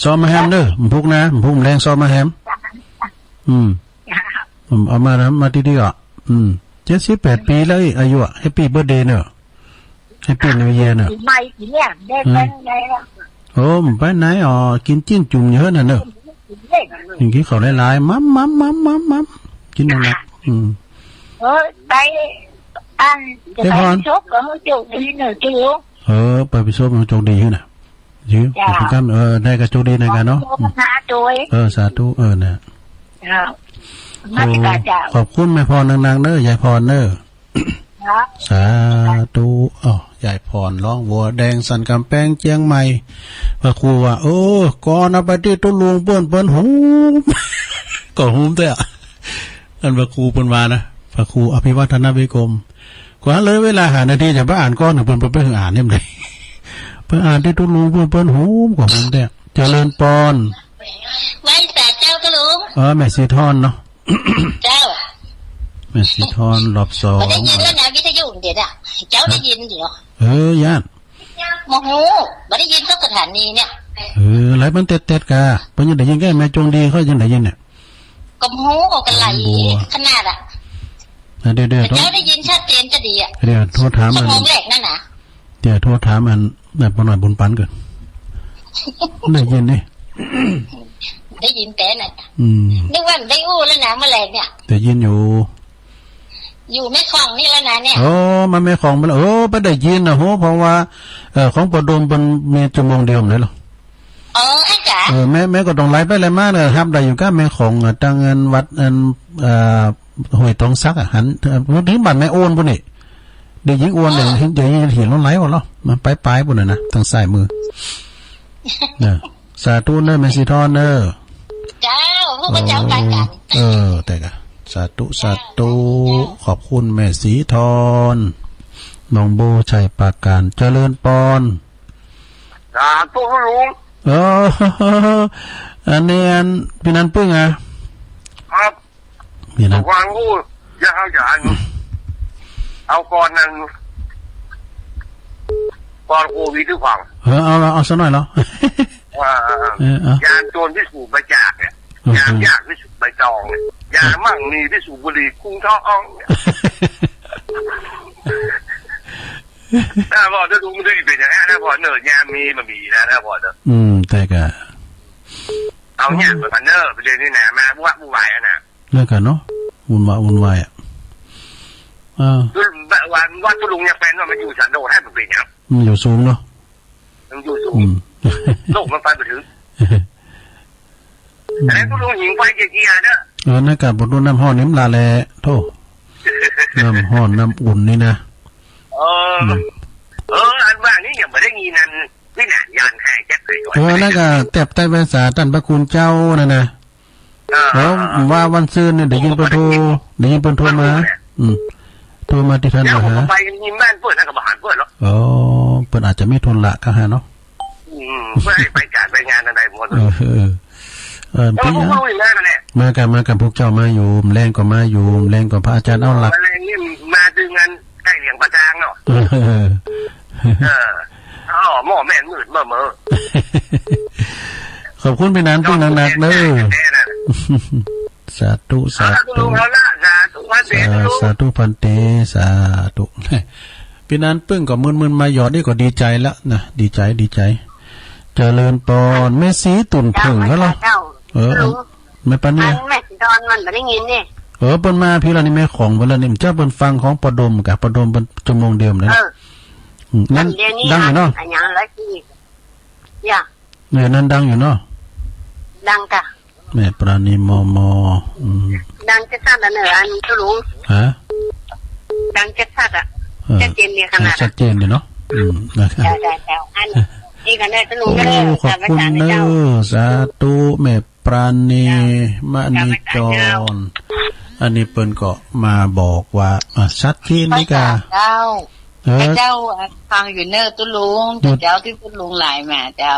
ซ้อมมาแฮมเน่อ พุกนะ พุกแลงซ้อมมาแฮม อืม อืม เอามานะ มาดีๆ อ่ะ อืม เจ็ดสิบแปดปี๋แล้ว อายุอ่ะ แฮปปี้เบิร์ธเดย์เน่อ แฮปปี้นิวเยียร์เน่อ ปี๋ใหม่ปี๋เนี่ย ได้ไปไหนล่ะ โอ้ ไปไหน อ๋อ กินจิ๊นจุ่มอยู่เฮือนน่ะเน่อ กินข้าวหลายๆ มัมมัมมัมมัมมัม กินหนักๆ อืม เออ ไป อัน จะไป ไปพร ชกกับเขาโจกดีเน่อ จิ๋ว เออ ไปไปชกกับเขาโจกดีเน่อ จิ๋ว จ้า ไปกัน เออ ได้ก่ะ โจกดีในกันเนาะ โมทนาด้วย เออ สาธุ เออ น่ะ เจ้า โอ้ นมัสก๋านเจ้า ขอบคุณแม่พรนักๆ เน่อ ยายพรเน่อ ครับ สาธุ อ้าว ยายพรร้องวัวแดงสันก๋ำแปงเจียงใหม่ พระครูว่า เออ ก่อนเอาไปตี้ตุ๊ลุงเปิ้น เปิ้นฮูม ก็ฮูมแต๊อะ อันพระครูเปิ้นว่านะ พระครูอภิวัฒนวิกรม กว่าเหลือเวลาห้านาที จะไปอ่านก่อน เปิ้น เปิ้น เปิ้นอ่านเนี่ยมันได้ ไปอ่านตี้ตุ๊ลุงเปิ้น เปิ้นโหมกว่าโหมแต๊ เจริญปอน ไหว้สาเจ้าตุ๊ลุง เออ แม่ศรีทอนเนาะ เจ้า แม่ศรีทอนรอบสอง บ่ได้ยินแล้วนะ วิทยุเดี๋ยวน่ะ เจ้าได้ยินเดี๋ยว เออ ย้าน บ่ฮู้ บ่ได้ยินสักสถานีเนี่ย เออ ไหลมันเต็ดๆ กา เปิ้นยังได้ยิน แค่แม่จงดีเขายังได้ยินเนี่ย ก็บ่ฮู้ ก็ไหลขนาดอะ อ่ะ เดี๋ยวๆ แต่เจ้าได้ยินชัดเจนจะดีอะ เดี๋ยวโทรถาม ชั่วโมงแรกนั่นน่ะ เดี๋ยวโทรถามอัน อันป้าน้อยบุญปันก่อน ได้ยินนี่ ได้ยินแต่น่ะ อืม นึกว่าได้อู้แล้วนะเมื่อแลงเนี่ย ได้ยินอยู่ อยู่แม่ของนี่แล้วนะเนี่ย โอ้ มาแม่ของมาแล้ว เออ บ่ได้ยินนะโห เพราะว่า เอ่อ ของป้อดมเปิ้นมีชั่วโมงเดียวเลยเหรอ เออ ไอ้จ๋า เออ แม่ แม่ก็ต้องไหลไปไหลมาเนี่ย ฮับได้อยู่กับแม่ของ อ่ะ ตั้งอันวัดอัน เอ่อ ห้วยตองสักอะ หัน เอ่อ ถึงบ้านแม่โอนปู้นนี่ เดี๋ยวยิงโอน เออ เดี๋ยวยิงเห็นรถไหลออกแล้ว มาปลายๆ ปู้นน่ะนะ ทางซ้ายมือ นะ สาธุเน้อ แม่ศรีทอนเน้อ เจ้า พระคุณเจ้า ไปกัน เออ แต่กะ สาธุ สาธุ ขอบคุณแม่ศรีทอน หนองโบว์ ชัยปราการ เจริญปอน สาธุลุง เออ อันนี้อัน ปี้นันปึ้งอะ ครับ ปี้นัน วางอู้ อย่าเอา อย่าอัน เอาก่อนนั้น ก่อนโควิดดีกว่า เออ เอาละ เอาสักหน่อยเหรอ อ่า เออ เอา ยาโจรพิสูจน์ใบจากเนี่ย เออ ยายากพิสูจน์ใบตองเนี่ย ยามั่งมีพิสูจน์บุหรี่กรุงทองเนี่ย ถ้าบอกจะดูมันจะเป็นอย่างนั้น ถ้าบอกเนอะ ยามีมันมีนะ ถ้าบอกเนอะ อืม แต่กะ เอาเนี่ย เหมือนกันเนอะ ประเด็นนี้นะ มาวุ่นวาย วุ่นวายอะนะ นั่นกะเนาะ วุ่นวาย วุ่นวายอะ อ่า คือวัน วันตุ๊ลุงยังเป็นว่ามันอยู่สันโดษให้มันเป็นหยัง มันอยู่สูงเนาะ มันอยู่สูง อืม โลกมันไปบ่ถึง อืม แต่ตุ๊ลุงหิงไฟเจียๆ เนอะ เออ นั่นกะ บ่ดูน้ำฮ้อนนี่มันละแหละ โธ่ น้ำฮ้อนน้ำอุ่นนี่นะ เออ อืม เออ อันว่านี่ยังบ่ได้มีนั่น นี่นะ ยานแห่แจ็คเลย เออ นั่นกะ แต๊บใต้แว่นสาต้านพระคุณเจ้านั่นนะ เออ เออ ว่าวันซืนเนี่ย ได้ยินเปิ้นโทร ได้ยินเปิ้นโทรมา อืม โทรมาตี้ต้าน แล้วผม ว่าหา ไปยินบ้านเปิ้นนะ ก็บ่หันเปิ้นหรอก อ๋อ เปิ้นอาจจะมีธุระก็หาเนาะ อืม เปิ้นให้ไปการไปงานอะไรหมด เออ เออ เออ แล้วผมก็รู้อยู่แล้วนั่นแหละ มากับ มากับพวกเจ้ามาอยู่ แลงก็มาอยู่ แลงก็พระอาจารย์เอาหลัก แลงนี่มาถึงงานใกล้เลี้ยงประจางเนาะ เออ เออ เออ อ๋อ หม้อแม่นมืดเมื่อเมื่อ ขอบคุณปี้นันปึ้งนักๆ เน้อ แน่ๆ สาธุ สาธุ เอาละลุง เอาละ สาธุ สาธุ สาธุ พันเต สาธุ ปี้นันปึ้งก็มึนๆ มาหยอดนี่ก็ดีใจ๋ละนะ ดีใจ๋ ดีใจ๋ เจริญปอน แม่ศรีตุ่นเผิ่ง เจ้า เหรอ เจ้า เออ ลุง แม่ปานี อันแม่ศรีทอนมันบ่ได้ยินนี่ เออ เปิ้นมาพี้ละนี่ แม่ของเปิ้นละนี่ เจ้าเปิ้นฟังของป้อดมกะ ป้อดมเปิ้นชั่วโมงเดียวนั่น เออ อืม นั่น อันเดี๋ยวนี้ ดังอยู่เนาะ อันหยังละกี้ อย่า เออ นั่นดังอยู่เนาะ ดังกะ แม่ปราณี มม. อืม ดังชัดๆ อะเนอะ อันตุ๊ลุง ฮะ ดังชัดๆ อะ เออ ชัดเจนดีขนาด ชัดเจนดีเนาะ อืม นะครับ เจ้า เจ้า เจ้า อันนี้ก็เนอะตุ๊ลุง โอ้ เนอะ ขอบคุณเนอะ สาธุ แม่ปราณี เจ้า มณีจร เจ้า อันนี้เปิ้นก็มาบอกว่า อ่ะ ชัดเจนดีกา เจ้า เออ เจ้าฟังอยู่เนอะตุ๊ลุง อยู่ เจ้าตี้ตุ๊ลุงไลน์มาเจ้า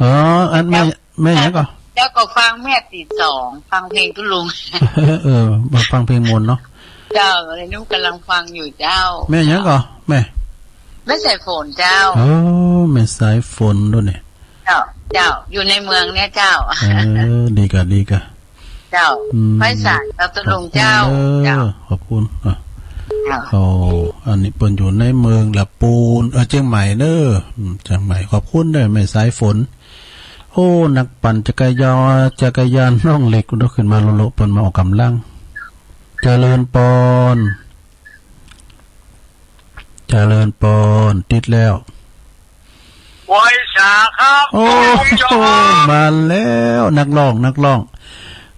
อ๋อ อันแม่ เจ้า แม่หยังก่อ เจ้าก็ฟังแม่ตีสอง ฟังเพลงตุ๊ลุง เออ มาฟังเพลงม่วนเนาะ เจ้า อันนี้หนูก่ำลังฟังอยู่เจ้า แม่หยังก่อ แม่ แม่สายฝนเจ้า เออ แม่สายฝนโดยนี่ เจ้า เจ้า อยู่ในเมืองเนี่ยเจ้า เออ ดีกา ดีกา เจ้า อืม ไหว้สาเจ้าตุ๊ลุงเจ้า ขอบคุณเนอะ เจ้า ขอบคุณ อ่ะ เจ้า โอ้ อันนี้เปิ้นอยู่ในเมืองละปูน เออ เจียงใหม่เนอะ อืม เจียงใหม่ ขอบคุณเนอะ แม่สายฝน โอ้ นักปั่นจักรยาน จักรยานน้องเล็ก ก็ขึ้นมาโลโล เปิ้นมาออกก่ำลัง เจริญปอน เจริญปอน ติดแล้ว ไหว้สาครับ โอ้ คุณผู้ชม มาแล้ว นักร้อง นักร้อง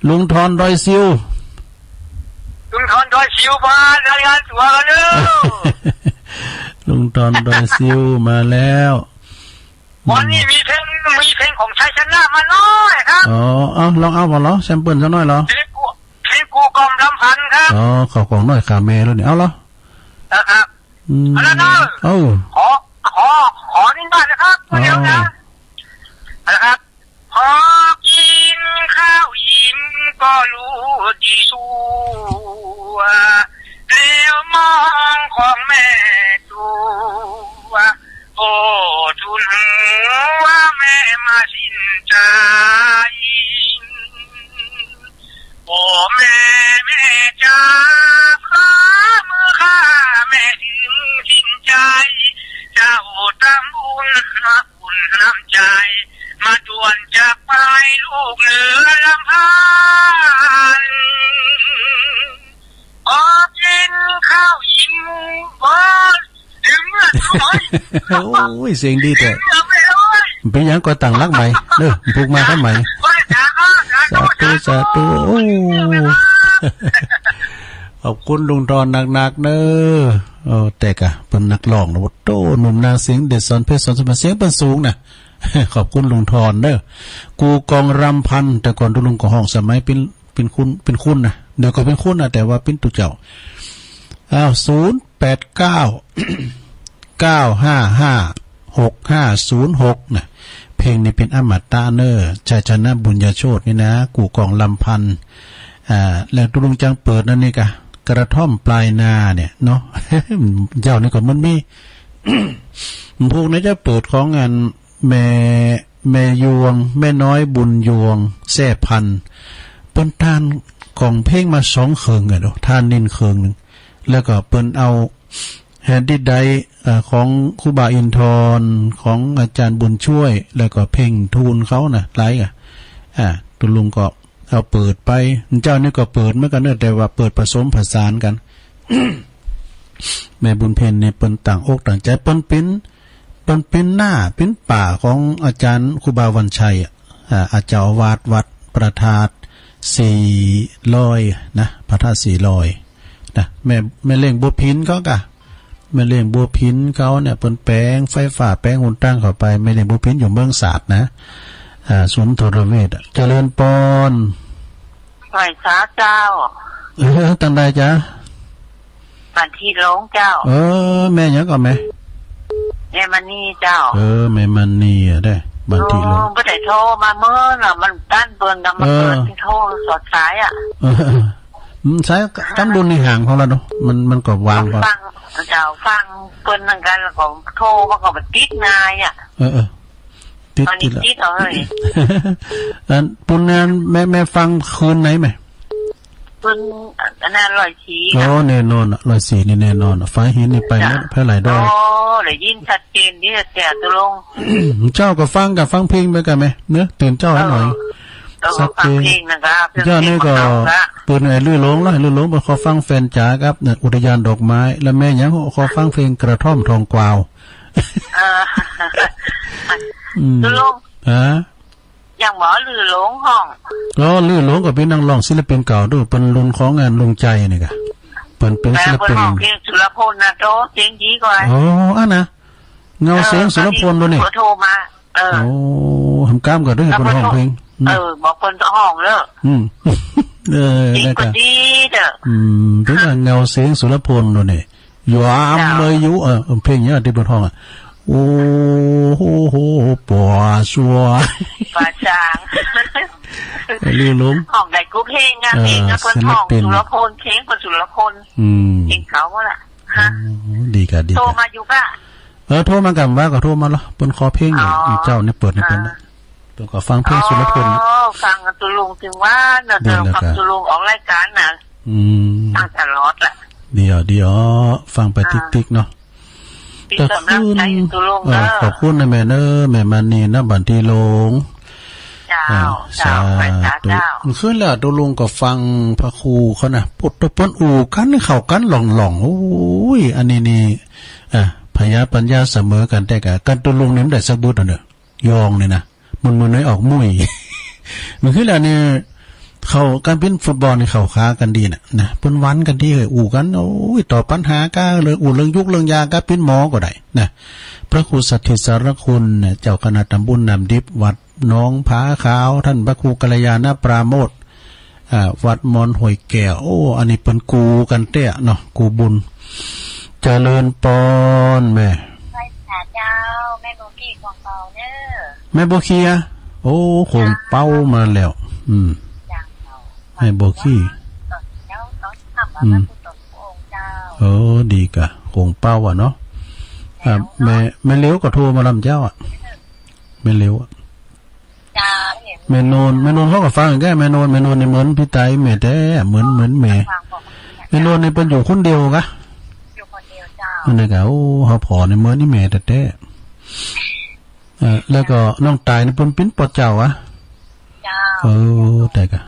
ลุงทอนดอยซิว ลุงทอนดอยซิวมารายงานตั๋วกันเด้อ ลุงทอนดอยซิวมาแล้ว วันนี้มีเพลง มีเพลงของชัยชนะมาหน่อยครับ อ๋อ เอา ลองเอาบ่เหรอ แซมเปิ้ลสักหน่อยเหรอ เพลงกู เพลงกู กล่อมรำพันครับ อ๋อ เข้ากล่องน้อยข้าแม่แล้วนี่ เอาเหรอ นะครับ อืม เอาละเนาะ เอ้า ขอ ขอ ขออนุญาตนะครับ เอา เดี๋ยวนะ นะครับ พอกิ๋นข้าวอิ่มก็รู้ดีซั่ว แล้วมองของแม่จั๊ว โอ้ ทูลหัวแม่มาสิ้นใจ โอ้ แม่ แม่จ๋า ฝ่ามือข้าแม่ถึงสิ้นใจ เจ้าทำบุญมา บุญน้ำใจ มาด่วนจากไปลูกเหลือลำพัน ขอกิ๋นข้าวอิ่ม ขอถึงเมื่อน้อย โอ้ย เสียงดีแท้ เสียงเอื้อมไม่น้อย เป๋นหยังก็ตั้งหลักใหม่เด้อ ผูกมากันใหม่ โอ้ย สาธุ สาธุ สาธุ โอ้ ขอบคุณลุงทอนนักๆ เน้อ โอ้ แต่กะเปิ้นนักร้องนะ โอ้โต หนุ่มนาเสียงเด็ด สอนเพชร สอนสมบัติ เสียงเปิ้นสูงนะ ขอบคุณลุงทอนเน้อ กู่กองรำพัน แต่ก่อนตุ๊ลุงก็ฮ้องสมัยเป๋น เป๋นคุณ เป๋นคุณนะ เดี๋ยวก็เป๋นคุณนะ แต่ว่าเป๋นตุ๊เจ้า อ้าว ศูนย์แปดเก้า เก้าห้าห้า หกห้าศูนย์หก นะ เพลงนี้เป๋นอมตะเน้อ ชัยชนะ บุญญาโชตินี่นะ กู่กองรำพัน อ่า แล้วตุ๊ลุงจังเปิดอันนี้กะ กระท่อมปลายนาเนี่ยเนาะ เจ้านี่ก็มันมี พวกนี้จะเปิดของอัน แม่ แม่ยวง แม่น้อยบุญยวง แซ่พันธุ์ เปิ้นต้านของเพลงมาสองเคิงอะเนาะ ต้านนินเคิงนึ่ง แล้วก็เปิ้นเอาแฮนดี้ไดร์ เอ่อ ของครูบาอินทร์ ของอาจ๋ารย์บุญช่วย แล้วก็เพลงทูนเขานะ หลายอะ อ่า ตุ๊ลุงก็เอาเปิดไป เจ้านี่ก็เปิดเหมือนกั๋นเนาะ แต่ว่าเปิดผสมผสานกั๋น แม่บุญเพ็ญนี่เปิ้นตั้งอกตั้งใจ๋ เปิ้นเป๋น เปิ้นเป๋นน้าเป๋นป้าของอาจ๋ารย์ครูบาวันชัยอะ อ่า อาเจ้าอาวาสวัดพระธาตุสี่ร้อยนะ พระธาตุสี่ร้อยนะ แม่ แม่เลี้ยงบัวพินเขากะ แม่เลี้ยงบัวพินเขาเนี่ย เปิ้นแป๋งไฟฟ้าแป๋งหนตางเข้าไป แม่เลี้ยงบัวพินอยู่เมืองสาดนะ อ่า สุนทรเวชอะ เจริญปอน ไหว้สาเจ้า เออ ตังใดจ๊ะ บ้านตี้หลงเจ้า เออ แม่หยังก่อแม่ แม่มณีเจ้า เออ แม่มณีอะได้ บ้านตี้หลง เออ บ่ได้โทรมาเมินอะ มันตันเปิ้นกำมา เออ เปิดโทรสอดสายอะ เออ อืม สายตันบุญนี่ห่างของเฮาเนาะ มัน มันก็ว่าง ฟัง เจ้า ฟังเปิ้นนั่นกั๋น แล้วก็โทรมาก็บ่ติดง่ายอะ เออ เออ ติด อันนี้ ติดละ ติดเอาเลย อันปุ้นนั้นแม่ แม่ฟังคืนไหนแม่ คืนอันนั้นร้อยสี่ อ๋อ แน่นอนอะ ร้อยสี่นี่แน่นอนอะ ฝายหินนี่ไปหมด แผ่หลายดอย โอ้ ได้ยินชัดเจนดีแท้ตุ๊ลุง เจ้าก็ฟังกะฟังเพลงไปกะแม่เนาะ ตื่นเจ้าหาหน่อย เออ สักเพลง เออ ฟังเพลงนะครับ เจ้านี่ก็ เพลงของเฮากะ เปิดไอ้ลื่นหลงละ ลื่นหลง เปิ้นขอฟังแฟนจ๋าครับเนี่ย อุทยานดอกไม้ แล้วแม่หยังขอฟังเพลงกระท่อมทองกวาว เออ อืม ตุ๊ลุง ฮะ ยังบ่ลื่นหลงฮ้อง ก็ลื่นหลงก็เป๋นนักฮ้องศิลปินเก่าดู เป๋นรุ่นของงานลุงใจนี่กะ เปิ้นเป๋นศิลปิน แต่เปิ้นฮ้องเพลงสุรพลนะ โตเสียงดีกว่า อ๋อ อันนะ เงาเสียงสุรพลโดนนี่ เออ โทรมา เออ โอ้ หำก้ามก็ได้เปิ้นฮ้องเพลง เออ บอกเปิ้นก็ฮ้องเด้อ อืม เออ เสียงก็ดีเด้อ อืม เป๋นว่าเงาเสียงสุรพลโดนนี่ ยามเลยอยู่ เออ เพลงเนี่ยตี้เปิ้นฮ้องอะ โอ้โห โห ป๋อซัว ป๋อจาง ไอ้ลื่นหลง ฮ้องได้กู้เพลงอะ เออ เพลงอะเปิ้นฮ้อง ศิลปิน สุรพล เพลงเปิ้นสุรพล อืม เพลงเก่าหมดละ ฮะ โอ้ ดีกะ ดีกะ โทรมาอยู่กะ เออ โทรมากะ ว่าก็โทรมาละ เปิ้นขอเพลง อ๋อ เจ้านี่เปิดให้เปิ้น อ่า เปิ้นก็ฟังเพลงสุรพล อ๋อ ฟังตุ๊ลุงตึงว่าเนาะ ดีแล้วกะ ฟังตุ๊ลุงออกรายก๋านน่ะ อืม ฟังตลอดละ ดีอ่ะ ดีอ่ะ ฟังไป อ่า ติ๊กๆ เนาะ ตี้เปิ้นน้ำใจ๋ตุ๊ลุง เออ เนาะ ขอบคุณนะแม่เน้อ แม่มณีนะ บ้านตี้หลง เจ้า อ่า เจ้า สาธุ ไปสาเจ้า คืนแล้วตุ๊ลุงก็ฟังพระครูเขานะ ปุดตะเปิ้นอู้กั๋น เข้ากั๋นหล่องๆ โอ้ย อันนี้นี่ อ่ะ พญาปัญญาเสมอกั๋นแต๊กะ กั๋นตุ๊ลุงนี่มันได้สักบทอะเนาะ ยองนี่นะ มัน มันน้อยออกมุ้ย มันคือแล้วนี่ เข้า ก๋านเป๋นฟุตบอลนี่เข้าขากั๋นดีน่ะ นะ เปิ้นหวั่นกั๋นดี เอ้ย อู้กั๋น โอ้ย ตอบปัญหากาเลย อู้เรื่องยุกเรื่องยากา เป๋นหมอก็ได้ นะ พระครูสัตย์ถิตสารคุณ เจ้าคณะตำบลน้ำดิบ วัดหนองผาขาว ต้านพระครูกัลยาณปราโมทย์ อ่า วัดมอนห้วยแก้ว โอ้ อันนี้เปิ้นกู้กั๋นแต๊เนาะ กู้บุญ เจริญปอนแม่ ไหว้สาเจ้า แม่บัวขี้ขวงเปาเน่อ แม่บัวขี้อะ โอ้ ขวงเปามาแล้ว อืม เจ้า แม่บัวขี้ เจ้า ต๋อนค่ำ อืม พระคุณต่อพระองค์เจ้า เออ ดีก่ะ ขวงเปาอะเนาะ อ่า แล้ว แม่ แม่เหลียวก็โทรมาลำเจ้าอะ แม่เหลียวอะ จ้า แม่นวล แม่นวลเขาก็ฟังแก่ แม่นวล แม่นวลนี่เหมือนปี้ไตแม่แต๊ เหมือน เหมือนแม่ ฟังบอก แม่นวลนี่เปิ้นอยู่คนเดียวกะ อยู่คนเดียวเจ้า นั่นแหละกะ โอ้ เฮาผ่อนี่เหมือนอี่แม่แต๊ๆ เออ แล้วก็น้องต๋ายนี่เปิ้นเป๋นป้อเจ้าอะ เจ้า เออ แต่กะ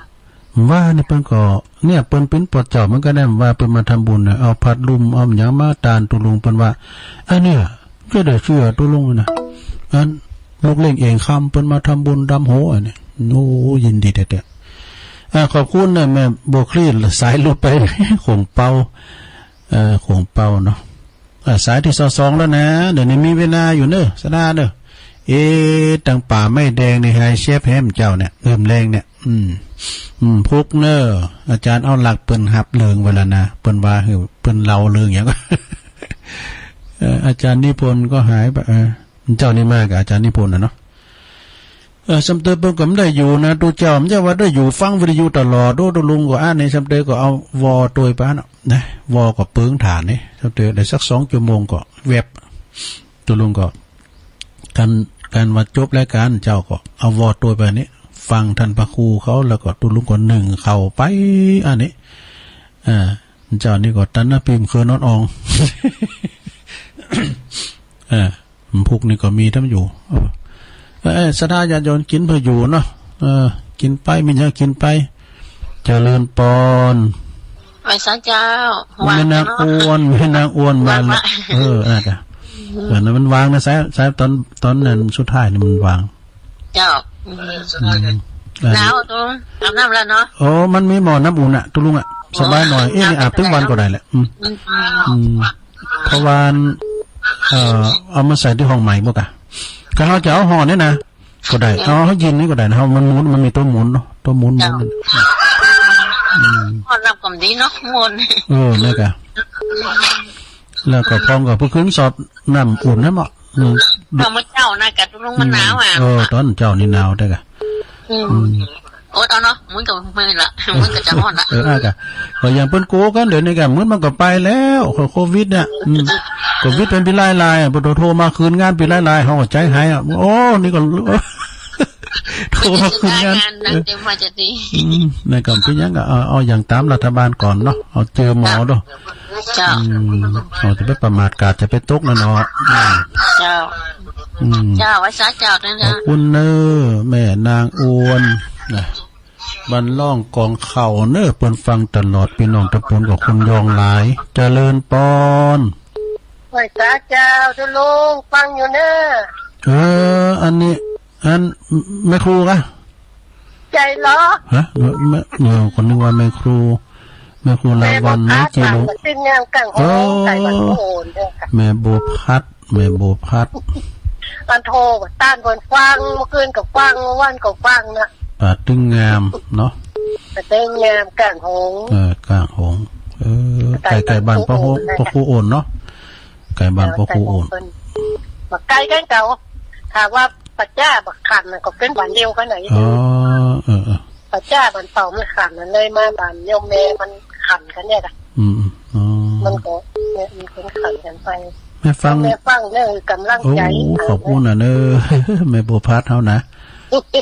ว่านี่เปิ้นก็ เนี่ย เปิ้นเป๋นป้อเจ้าเหมือนกั๋นแน่ ว่าเปิ้นมาทำบุญน่ะ เอาผ้าลุ่ม เอาหยังมาตานตุ๊ลุง เปิ้นว่า อันเนี่ย จะได้เจื้อตุ๊ลุงนะ อันลูกเล่งเองคำเปิ้นมาทำบุญดำหัวอันนี้ โอ้ ยินดีแต๊ๆ อ่า ขอบคุณนะแม่บัวคลี่ สายหลุดไป ขวงเปา เอ่อ ขวงเปาเนาะ อ่า สายตี้สองแล้วนะ เดี๋ยวนี้มีเวลาอยู่เน่อ สดาเน่อ เอ๊ะ ตังป่าไม้แดงนี่ไฮเชฟแฮมเจ้าเนี่ย เอิ่มแรงเนี่ย อืม อืม พุกเน่อ อาจ๋ารย์เอาหลักเปิ้นหับเลิงไว้แล้วนะ เปิ้นว่าหื้อเปิ้นเล่าเลิงหยัง เอ่อ อาจ๋ารย์นิพนธ์ก็หายไป เออ เจ้านี่มากับอาจ๋ารย์นิพนธ์น่ะเนาะ เออ ซ้ำเตยเปิ้นก็บ่ได้อยู่นะ ตุ๊เจ้า บ่ใจ้ว่าได้อยู่ฟังวิทยุตลอด โอ้ ตุ๊ลุงก็อันนี้ ซ้ำเตยก็เอาวอตวยไปอันเนาะ นะ วอก็เปิงถ่านนี่ ซ้ำเตยได้สักสองชั่วโมงก็แวบ ตุ๊ลุงก็ กั๋น กั๋นว่าจบรายก๋าน เจ้าก็เอาวอตวยไปนี่ ฟังต้านพระครูเขา แล้วก็ตุ๊ลุงก็นึ่งข้าวไป อันนี้ อ่า เจ้านี่ก็ตันนะ ปิ้มเคือนอนออง เออ พุกนี่ก็มีต้ำอยู่ เออ เออ ศรัทธาญาติโยมกิ๋นเปื้ออยู่เนาะ เออ กิ๋นไป มีหยังกิ๋นไป เจริญปอน ไหว้สาเจ้า แม่นางอ้วน แม่นางอ้วนมาแล้ว เออ อ่ะจ้ะ เออ นั่นมันวางนะ สาย สายต๋อน ต๋อนนั้นสุดท้ายนี่มันวาง เจ้า อืม อืม หนาวตุ๊ลุง อาบน้ำแล้วเนาะ โอ้ มันมีหม้อน้ำอุ่นอะ ตุ๊ลุงอะ สบายหน่อย เอ๊ะ นี่อาบตึงวันก็ได้แหละ อืม อืม อืม เพราะว่า เอ่อ เอามาใส่ตี้ห้องใหม่บ่กะ ก็เฮาจะเอาห่อนี่นะ ก็ได้ เอา เอาเฮาเย็นนี่ก็ได้นะ เฮามันหมุน มันมีตั๋วหมุนเนาะ ตั๋วหมุน เจ้า หมุน อืม ห่อน้ำก็ดีเนาะ หมุน เออ นั่นกะ แล้วก็พร้อมกับเปิ้นขึ้นสอบน้ำอุ่นนะเนาะ อืม เอามื้อเจ้านะกะตุ๊ลุงมันหนาวอะ เออ ต๋อนเจ้านี่หนาวแต๊กะ อืม อืม โอ้ ต๋อนเนาะ มันก็มื้อละ มันก็จะฮ้อนละ เออ อ่ะกะ ก็อย่างเปิ้นกู้กั๋นเดี๋ยวนี้กะ มื้อมันก็ไปแล้ว โควิดเนี่ย อืม โควิดเป๋นปี๋หลายๆ อ่ะ ปะโถ โทรมาคืนงานปี๋หลายๆ เฮาก็ใจ๋หายอ่ะ โอ้ นี่ก็ โทรมาคืนงาน งานนะ เออ เต็มว่าจะดี อืม ในกำปี๋ยังก็เอา เอาอย่างต๋ามรัฐบาลก่อนเนาะ เอาเจือหมอดู เจ้า อืม เอาจะไปประมาทกาดจะไปตกนะเนาะ อืม เจ้า อืม เจ้า ไหว้สาเจ้าด้วยนะ ขอบคุณเน่อ แม่นางอ้วน นะ บ้านล่องกองข้าวเน่อ เปิ้นฟังตลอด ปี้น้องตะปูนกับคนยองหลาย เจริญปอน ไหว้สาเจ้าตุ๊ลุง ฟังอยู่เน่อ เออ อันนี้ อัน แม่ครูกะ ใจ้เหรอ ฮะ แม่ แม่ เออ ก็นึกว่าแม่ครู แม่ครูลาวัณย์ แม่บัวพัด แม่จีหลง มาสิ้นยามกลางโหง โอ้ ใส่บัตรโอนเน่อค่ะ แม่บัวพัด แม่บัวพัด อันโทรต้านเปิ้นฟัง เมื่อคืนก็ฟัง เมื่อวานก็ฟังนะ ป่าตึงงามเนาะ ป่าตึงงามกลางโหง เออ กลางโหง เออ ใก้ ใก้บ้านป้อครูโอน ป้อครูโอนเนาะ ใก้บ้านป้อครูโอน ใก้บ้านเปิ้น บ่ใก้กั๋นเก่า ถ้าว่า ป่าจ๊าบ่ขันน่ะก็เป๋นบ้านเดียวกั๋นน่ะ อ๋อ เออ เออ ป่าจ๊าบ้านเป้าบ่ขันน่ะ เลยมาบ้านโยมแม่มันขันกั๋นเนี่ยค่ะ อืม อืม อ๋อ มันก็เนี่ย มีคนขันกั๋นไป แม่ฟัง แม่ฟังเนี่ย กำลังใจ๋ โอ้ ขอบคุณน่ะเน่อ แม่บัวพัดเฮานะ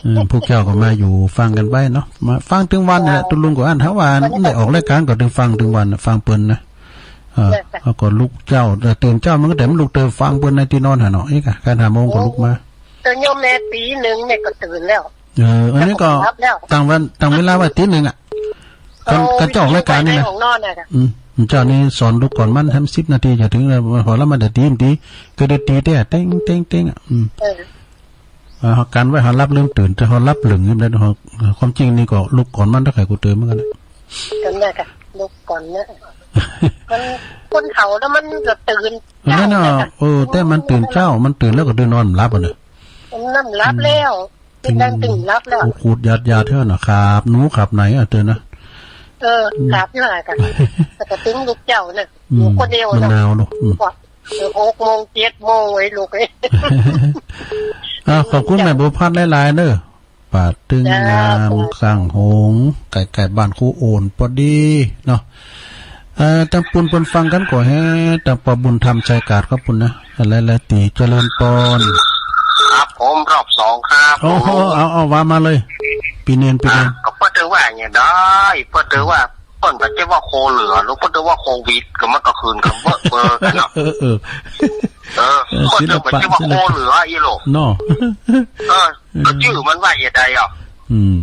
เออ พวกเจ้าก็มาอยู่ฟังกั๋นไปเนาะ มาฟังตึงวันนี่แหละ ตุ๊ลุงก็อั้น ถ้าว่าได้ออกรายก๋านก็ตึงฟังตึงวันน่ะ ฟังเปิ้นนะ เออ แล้วก็ลุกเจ๊า แต่ตื่นเจ๊ามันก็แต่มันลุกเติมฟังเปิ้นในตี้นอนหั่นเนาะ เอ๊ะ กะ การห้าโมงก็ลุกมา ตื่นโยมแม่ตีหนึ่งแม่ก็ตื่นแล้ว เออ อันนี้ก็ แล้วก็หลับแล้ว ตั้งวัน ตั้งเวลาไว้ตีหนึ่งอะ ก่อน เออ ก่อนจะออกรายการนี่นะ วิธีไว้ในห้องนอนน่ะ อืม เจ๊านี่สอนลุกก่อนมันแฮมสิบนาทีจะถึงแล้ว พอแล้วมันจะตี มันตี ก็ได้ตีแต่เต็ง เต็ง เต็งอะ อืม เออ เออ เฮากั๋นไว้ เฮาหลับลืมตื่น แต่เฮาหลับลึงนี่แหละ เฮา ความจริงนี่ก็ลุกก่อนมัน ถ้าใครกูตื่นเหมือนกั๋นนะ ก็เนี่ยค่ะ ลุกก่อนเนี่ย มัน คนเฒ่าแล้วมันก็ตื่น เออ นั่นน่ะ เช้าเลยค่ะ เออ แต่มันตื่นเจ๊า มันตื่นแล้วก็ตื่นนอนหลับอะเน่อ มันนอนหลับแล้ว อืม ตื่นแล้วตื่นหลับแล้ว ขูดๆ ยาดๆ เถอะนะ ขับหนูขับไหนอะ ตื่นนะ เออ อืม กราบอยู่หั้นกะ แต่กะตึงลูกเจ้าน่ะ อืม อยู่คนเดียว มันหนาวเนาะ อืม ว่า เออ หกโมง เจ็ดโมงไอ้ลูกเอ้ย อ่า ขอบคุณแม่บัวพัดหลายๆ เน่อ ปาดตึงงาม เจ้า ข้างโฮง ใก้ๆ บ้านครูโอนพอดีเนาะ เอ่อ ตางปูนเปิ้นฟังกั๋นก่อแฮะ ตางป้อบุญธรรมชัยกาดครับปูนนะ หลายๆ ตี้ เจริญปอน ครับผม รอบสองครับ โอ้โห ผม เอา เอา ว่ามาเลย ปี้เณร ปี้เณร อ่ะ ก็เปิ้นถือว่าอย่างนี้ได้ เปิ้นถือว่า เปิ้นก็จะว่าโคเหลือ หรือเปิ้นจะว่าโควิด ก็มันก็คืนกำเบ้อกั๋นเนาะ เออ เออ เออ เออ เปิ้นจะว่าโคเหลืออีหลูก เนาะ เออ เออ ก็จื้อมันว่าอย่างใดอ่ะ อืม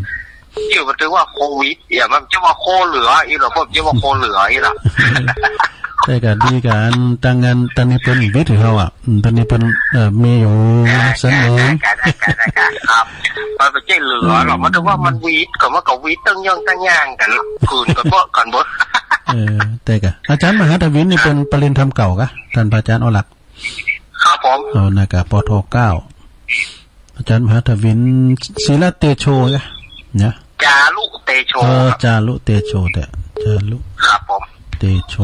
จื้อมันถือว่าโควิด เดี๋ยวมันจะว่าโคเหลืออีหลูก เปิ้นจะว่าโคเหลืออีหลูก แต่ก็ดีกั๋น ตางอั้น ตางนี้เปิ้นวิดหื้อเฮาอ่ะ อืม ตางนี้เปิ้น เอ่อ มีอยู่ ได้ เสนอ ได้ ได้ ได้ ได้ ครับ มันบ่ใจ้เหลือหรอก อืม มันถือว่ามันวิด ก็มันก็วิดตึงย่างตึงย่างกั๋น คืนกำเบ้อกั๋นเบ้อ เออ แต่ก็ อาจ๋ารย์มหาทวินนี่เปิ้นปริญญาธรรมเก่ากะ ต้านพระอาจ๋ารย์อรลักษณ์ ครับผม เอา นะกะ ป.โท เก้า อาจ๋ารย์มหาทวิน ศิลเตโชกะ เนี่ย จารุเตโช เออ ครับ จารุเตโช แต่ จารุ ครับผม เตโช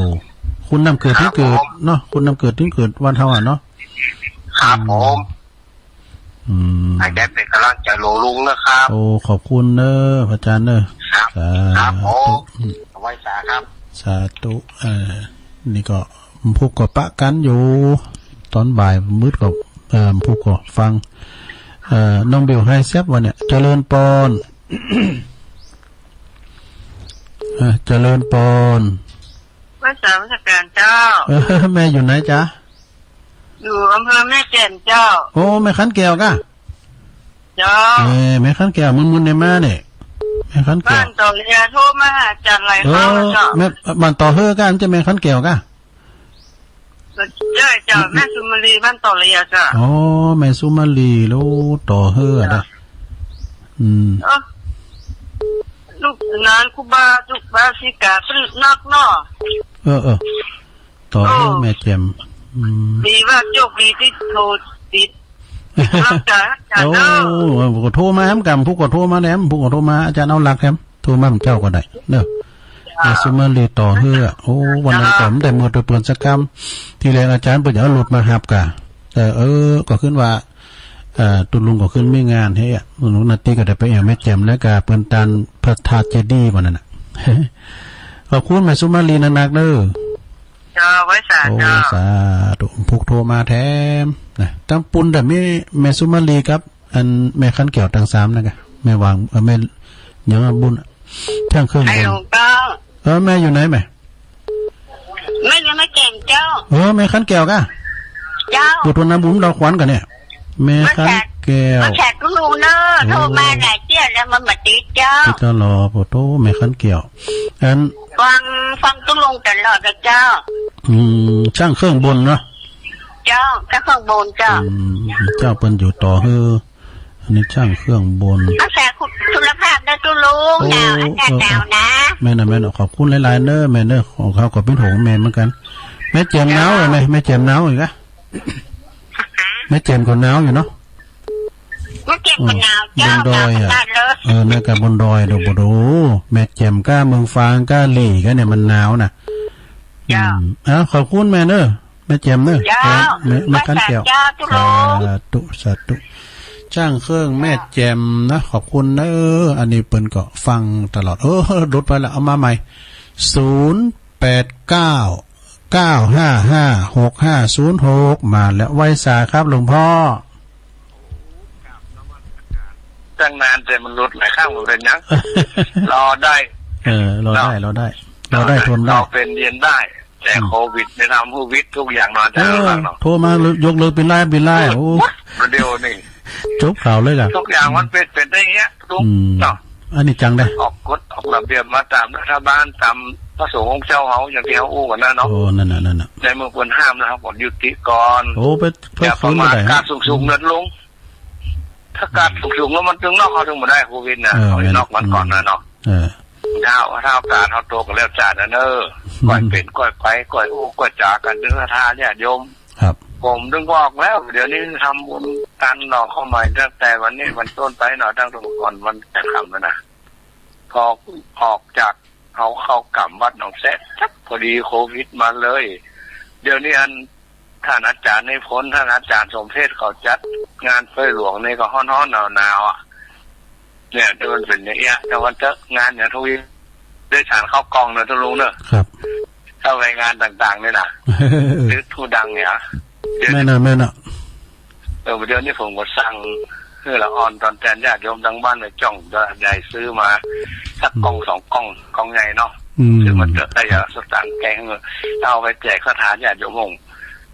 คุณน้ำเกิด ครับผม ตี้เกิดเนาะ คุณน้ำเกิดตี้เกิดวัดเฮาอ่ะเนาะ ครับผม อืม อืม ให้ได้เป๋นก๋ำลังใจ๋หลวงลุงนะครับ โอ้ ขอบคุณเน่อ พระอาจ๋ารย์เน่อ ครับ สาธุ ครับผม อืม ไหว้สาครับ สาธุ เอ่อ นี่ก็ พุกก็ปะกั๋นอยู่ ต๋อนบ่ายมืดก็ เอ่อ พุกก็ฟัง เอ่อ น้องบิวไฮแซบวะเนี่ย เจริญปอน เอ่อ เจริญปอน ไหว้สามัสก๋ารเจ้า เออ แม่อยู่ไหนจ๊ะ อยู่อำเภอแม่แจ่มเจ้า โอ้ แม่ขันแก้วกะ เจ้า เออ แม่ขันแก้ว มื้อๆ ได้มาเนี่ย แม่ขันแก้ว บ้านต่อเลียโทรมาหาอาจ๋ารย์หลายครั้งแล้วเจ้า เออ แม่ บ้านต่อเฮือกะ บ่ใจ้แม่ขันแก้วกะ ใจ้เจ้า แม่สุมาลีบ้านต่อเลียเจ้า อ๋อ แม่สุมาลี แล้วต่อเฮือ เจ้า นะ อืม เออ ลูกหลานครูบา ลูกบาสิกา เปิ้นนักเนาะ เออ เออ ต่อเฮือ โอ้ แม่แจ่ม อืม ดีว่าโจคดีตี้โทรติด ติดต๋ามอาจ๋ารย์ อาจ๋ารย์เนาะ โอ้ พุกก็โทรมาแหมกำ พุกก็โทรมาแหม พุกก็โทรมา อาจ๋ารย์อรลักษณ์แหม โทรมาเมื่อเจ๊าก็ได้เนาะ เจ้า แม่สุมาลีต่อเฮือ โอ้ วันนั้นก็บ่ได้เมิดตวยเปิ้นสักกำ ตี้แรกอาจ๋ารย์เปิ้นจะเอารถมาฮับกะ แต่ เออ ก็ขึ้นว่า เอ่อ ตุ๊ลุงก็ขึ้นมีงานเฮ้ยอะ นาตี้ก็ได้ไปแอ่วแม่แจ่มแล้วกะ เปิ้นตานพระธาตุเจดีย์วันนั้นน่ะ ขอบคุณแม่สุมาลีนักๆ เน่อ เจ้า ไหว้สา โอ้ เจ้า สาธุ พุกโทรมาแถมนะ ตางปูนแต่มีแม่สุมาลีกับ อันแม่ขันแก้วตางสามนะกะ แม่วาง เอ่อ แม่ยังบุญ ช่างเครื่อง ไอ้ บน หลวงเจ้า เออ แม่อยู่ไหนแม่ แม่อยู่แม่แจ่มเจ้า เออ แม่ขันแก้วกะ เจ้า ปู่ทนน้ำบุญดาวขวัญกะเนี่ย แม่ขันแก้ว มาจากตุ๊ลุงเน่อ โอ้ โทรมาหลายเตี้ยแล้วมันบ่ติดเจ้า ติดตลอด โอ้โธ่ แม่ขันแก้ว อัน ฟัง ฟังตุ๊ลุงตลอดเลยเจ้า อืม ช่างเครื่องบนเนาะ เจ้า ช่างเครื่องบนเจ้า อืม เจ้าเปิ้นอยู่ต่อเฮือ อันนี้ช่างเครื่องบน รักษาสุขภาพนะตุ๊ลุง โอ้ หนาว อากาศหนาวนะ เออ เออ แม่นน่ะ แม่นน่ะ ขอบคุณหลายๆ เน่อ แม่เน่อ ของเขาก็เป๋นห่วงแม่เหมือนกั๋น แม่แจ่มหนาวเหรอแม่ แม่แจ่มหนาวอยู่กะ แม่แจ่มก็หนาวอยู่เนาะ แม่แจ่มก็หนาวเจ้า บนดอยอะ หนาวขนาดเลย เออ แม่กะบนดอยเด้อ บ่โด แม่แจ่มก้าเมืองฟางก้าหลีกะเนี่ยมันหนาวน่ะ เจ้า อืม อ้าว ขอบคุณแม่เน่อ แม่แจ่มเน่อ เจ้า แม่ แม่ขันแก้ว สาธุ สาธุ สาธุ ช่างเครื่องแม่แจ่มนะ ขอบคุณเน่อ อันนี้เปิ้นก็ฟังตลอด เออ หลุดไปละ เอามาใหม่ ศูนย์แปดเก้า เก้าห้าห้า หกห้าศูนย์หก มาแล้ว ไหว้สาครับหลวงพ่อ ตั้งนานแต่มันหลุดหลายครั้ง มันเป๋นหยัง รอได้ เออ รอได้ เนาะ รอได้ รอได้ ทนได้ รอเป๋นเย็นได้ แต่ อืม โควิดเนี่ยทำหื้อวิดทุกอย่างเนาะ อาจ๋ารย์ เออ เนาะ โทรมายกเลิกเป๋นรายเป๋นราย โอ้ โอ้ เดี๋ยวนี้ จบข่าวเลยกะ ทุกอย่างมันเป๋น เป๋นได้อย่างเงี้ย ลุง อืม เนาะ อันนี้จังได้ ออกกฎออกระเบียบมาตามรัฐบาล ตามพระสงฆ์องค์เจ้าเฮา อย่างตี้เฮาอู้กั๋นนะเนาะ โอ้ นั่นน่ะ นั่นน่ะ ในเมื่อเปิ้นห้ามแล้ว เฮาก็ยุติก่อน โอ้ ไป ไป อย่าประมาท ฝืนบ่ได้ ก๊าดสูงๆ เนินลง ถ้าก๊าดสูงๆ แล้วมันตึงนอก เฮาตึงบ่ได้โควิดน่ะ เออ เอาให้นอกมันก่อนน่ะเนาะ เออ ถ้า ถ้าอากาศเฮาตกก็แล้วแต่น่ะเน่อ อืม ก้อยเป๋นก้อยไป ก้อยอู้ก้อยจ๋ากั๋น ตึงศรัทธาญาติโยม ครับ ผมตึงบอกแล้ว เดี๋ยวนี้ทำบุญกันหน่อข้าวใหม่ตั้งแต่วันนี้เป็นต้นไปเนาะ ตั้งแต่ก่อนวันจะค่ำแล้วนะ พอออกจาก เฮาเข้ากรรมวัดหนองแซะ จั๊บพอดีโควิดมาเลย เดี๋ยวนี้อัน ต้านอาจ๋ารย์ในผล ต้านอาจ๋ารย์สมเพชร เขาจัดงานเปื้อยหลวงนี่ก็ฮ้อนๆ หนาวๆ อะ เนี่ย แต่มันเป๋นอย่างเงี้ย แต่วันเต๊อะ งานอย่างทวีป ได้สารข้าวกล่องเนอะ ตุ๊ลุงเนอะ ครับ ถ้าไปงานต่างๆ เนี่ยนะ ตึกฮูดังเนี่ย เดี๋ยว แม่นน่ะ แม่นน่ะ เออ เดี๋ยวนี้ผมก็สั่ง เออ ละอ่อนต๋อนแตนญาติโยมตังบ้านเนี่ย จ้องจะได้ซื้อมา สักกล่อง อืม สองกล่อง กล่องใหญ่เนาะ อืม ซื้อมาเต๊อะ แต่อย่าสตางค์แกง เออ เอาไปแจกศรัทธาญาติโยมองค์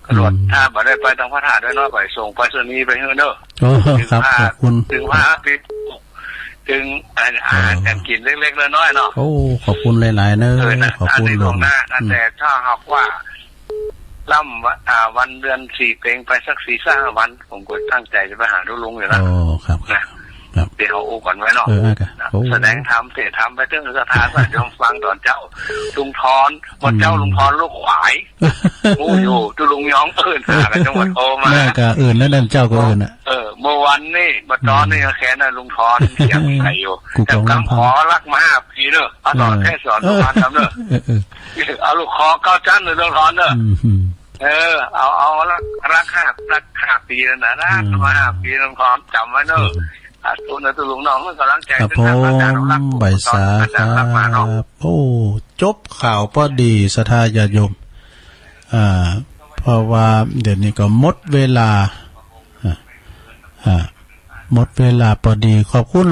อืม ถ้าบ่ได้ไปตังพระธาตุด้วยเนาะ ไปส่งไปรษณีย์ไปหื้อเนอะ โอ้ ครับ ขอบคุณ เถิงผ้าปิด เถิงอาหาร เออ ก๋านกิ๋นเล็กๆ น้อยๆ เนาะ โอ้ ขอบคุณหลายๆ เนอะ เออ นะ ขอบคุณ อันนี้ของหน้า หลวง นะ อืม แต่ถ้าหากว่า ล้ำ อ่า วันเดือนสี่เป๋งไปสักสี่ห้าวัน ผมก็ตั้งใจ๋จะไปหาตุ๊ลุงอยู่นะ โอ้ ครับ นะ ครับ เดี๋ยวเอาอู้กั๋นไว้เนาะ เออ อ่ะ ครับ นะ โอ้ แสดงธรรม เทศน์ธรรมไปเถิงศรัทธาญาติโยมฟังต๋อนเจ๊า ลุงทอน เมื่อเจ๊า อืม ลุงทอนลูกขวาย อู้อยู่ ตุ๊ลุงย้องเอิ้นหากั๋นจังหวัดโทรมา แม่ก็เอิ้นแล้วนั่น เจ้าก็เอิ้นน่ะ เออ เมื่อวันนี้ เมื่อต๋อนนี้ อืม ยังแค้นนะ ลุงทอนเสียงใสอยู่ กูก็ แต่กำขอรักมาห้าปีเนอะ เอาต๋อน เออ แค่สอนลุงทอนทำเนอะ เออ เออ เอาลูกคอเก้าจั๊นเลยลุงทอนเนอะ อืม อืม เออ เอา เอาละ รักห้า รักห้าปีนั่นน่ะ รัก อืม มาห้าปี ลุงทอนจ๋ำไว้เนอะ อืม สาธุนะตุ๊ลุงน้อง กำลังใจ๋ ครับ เถิง ผม อาจ๋ารย์รัก บ่ายสา อาจ๋ารย์รักมาเนาะ ครับ โอ้ จบข่าวพอดี ศรัทธาญาติโยม อ่า เพราะว่าเดี๋ยวนี้ก็หมดเวลา อ่า อ่า หมดเวลาพอดี ขอบคุณ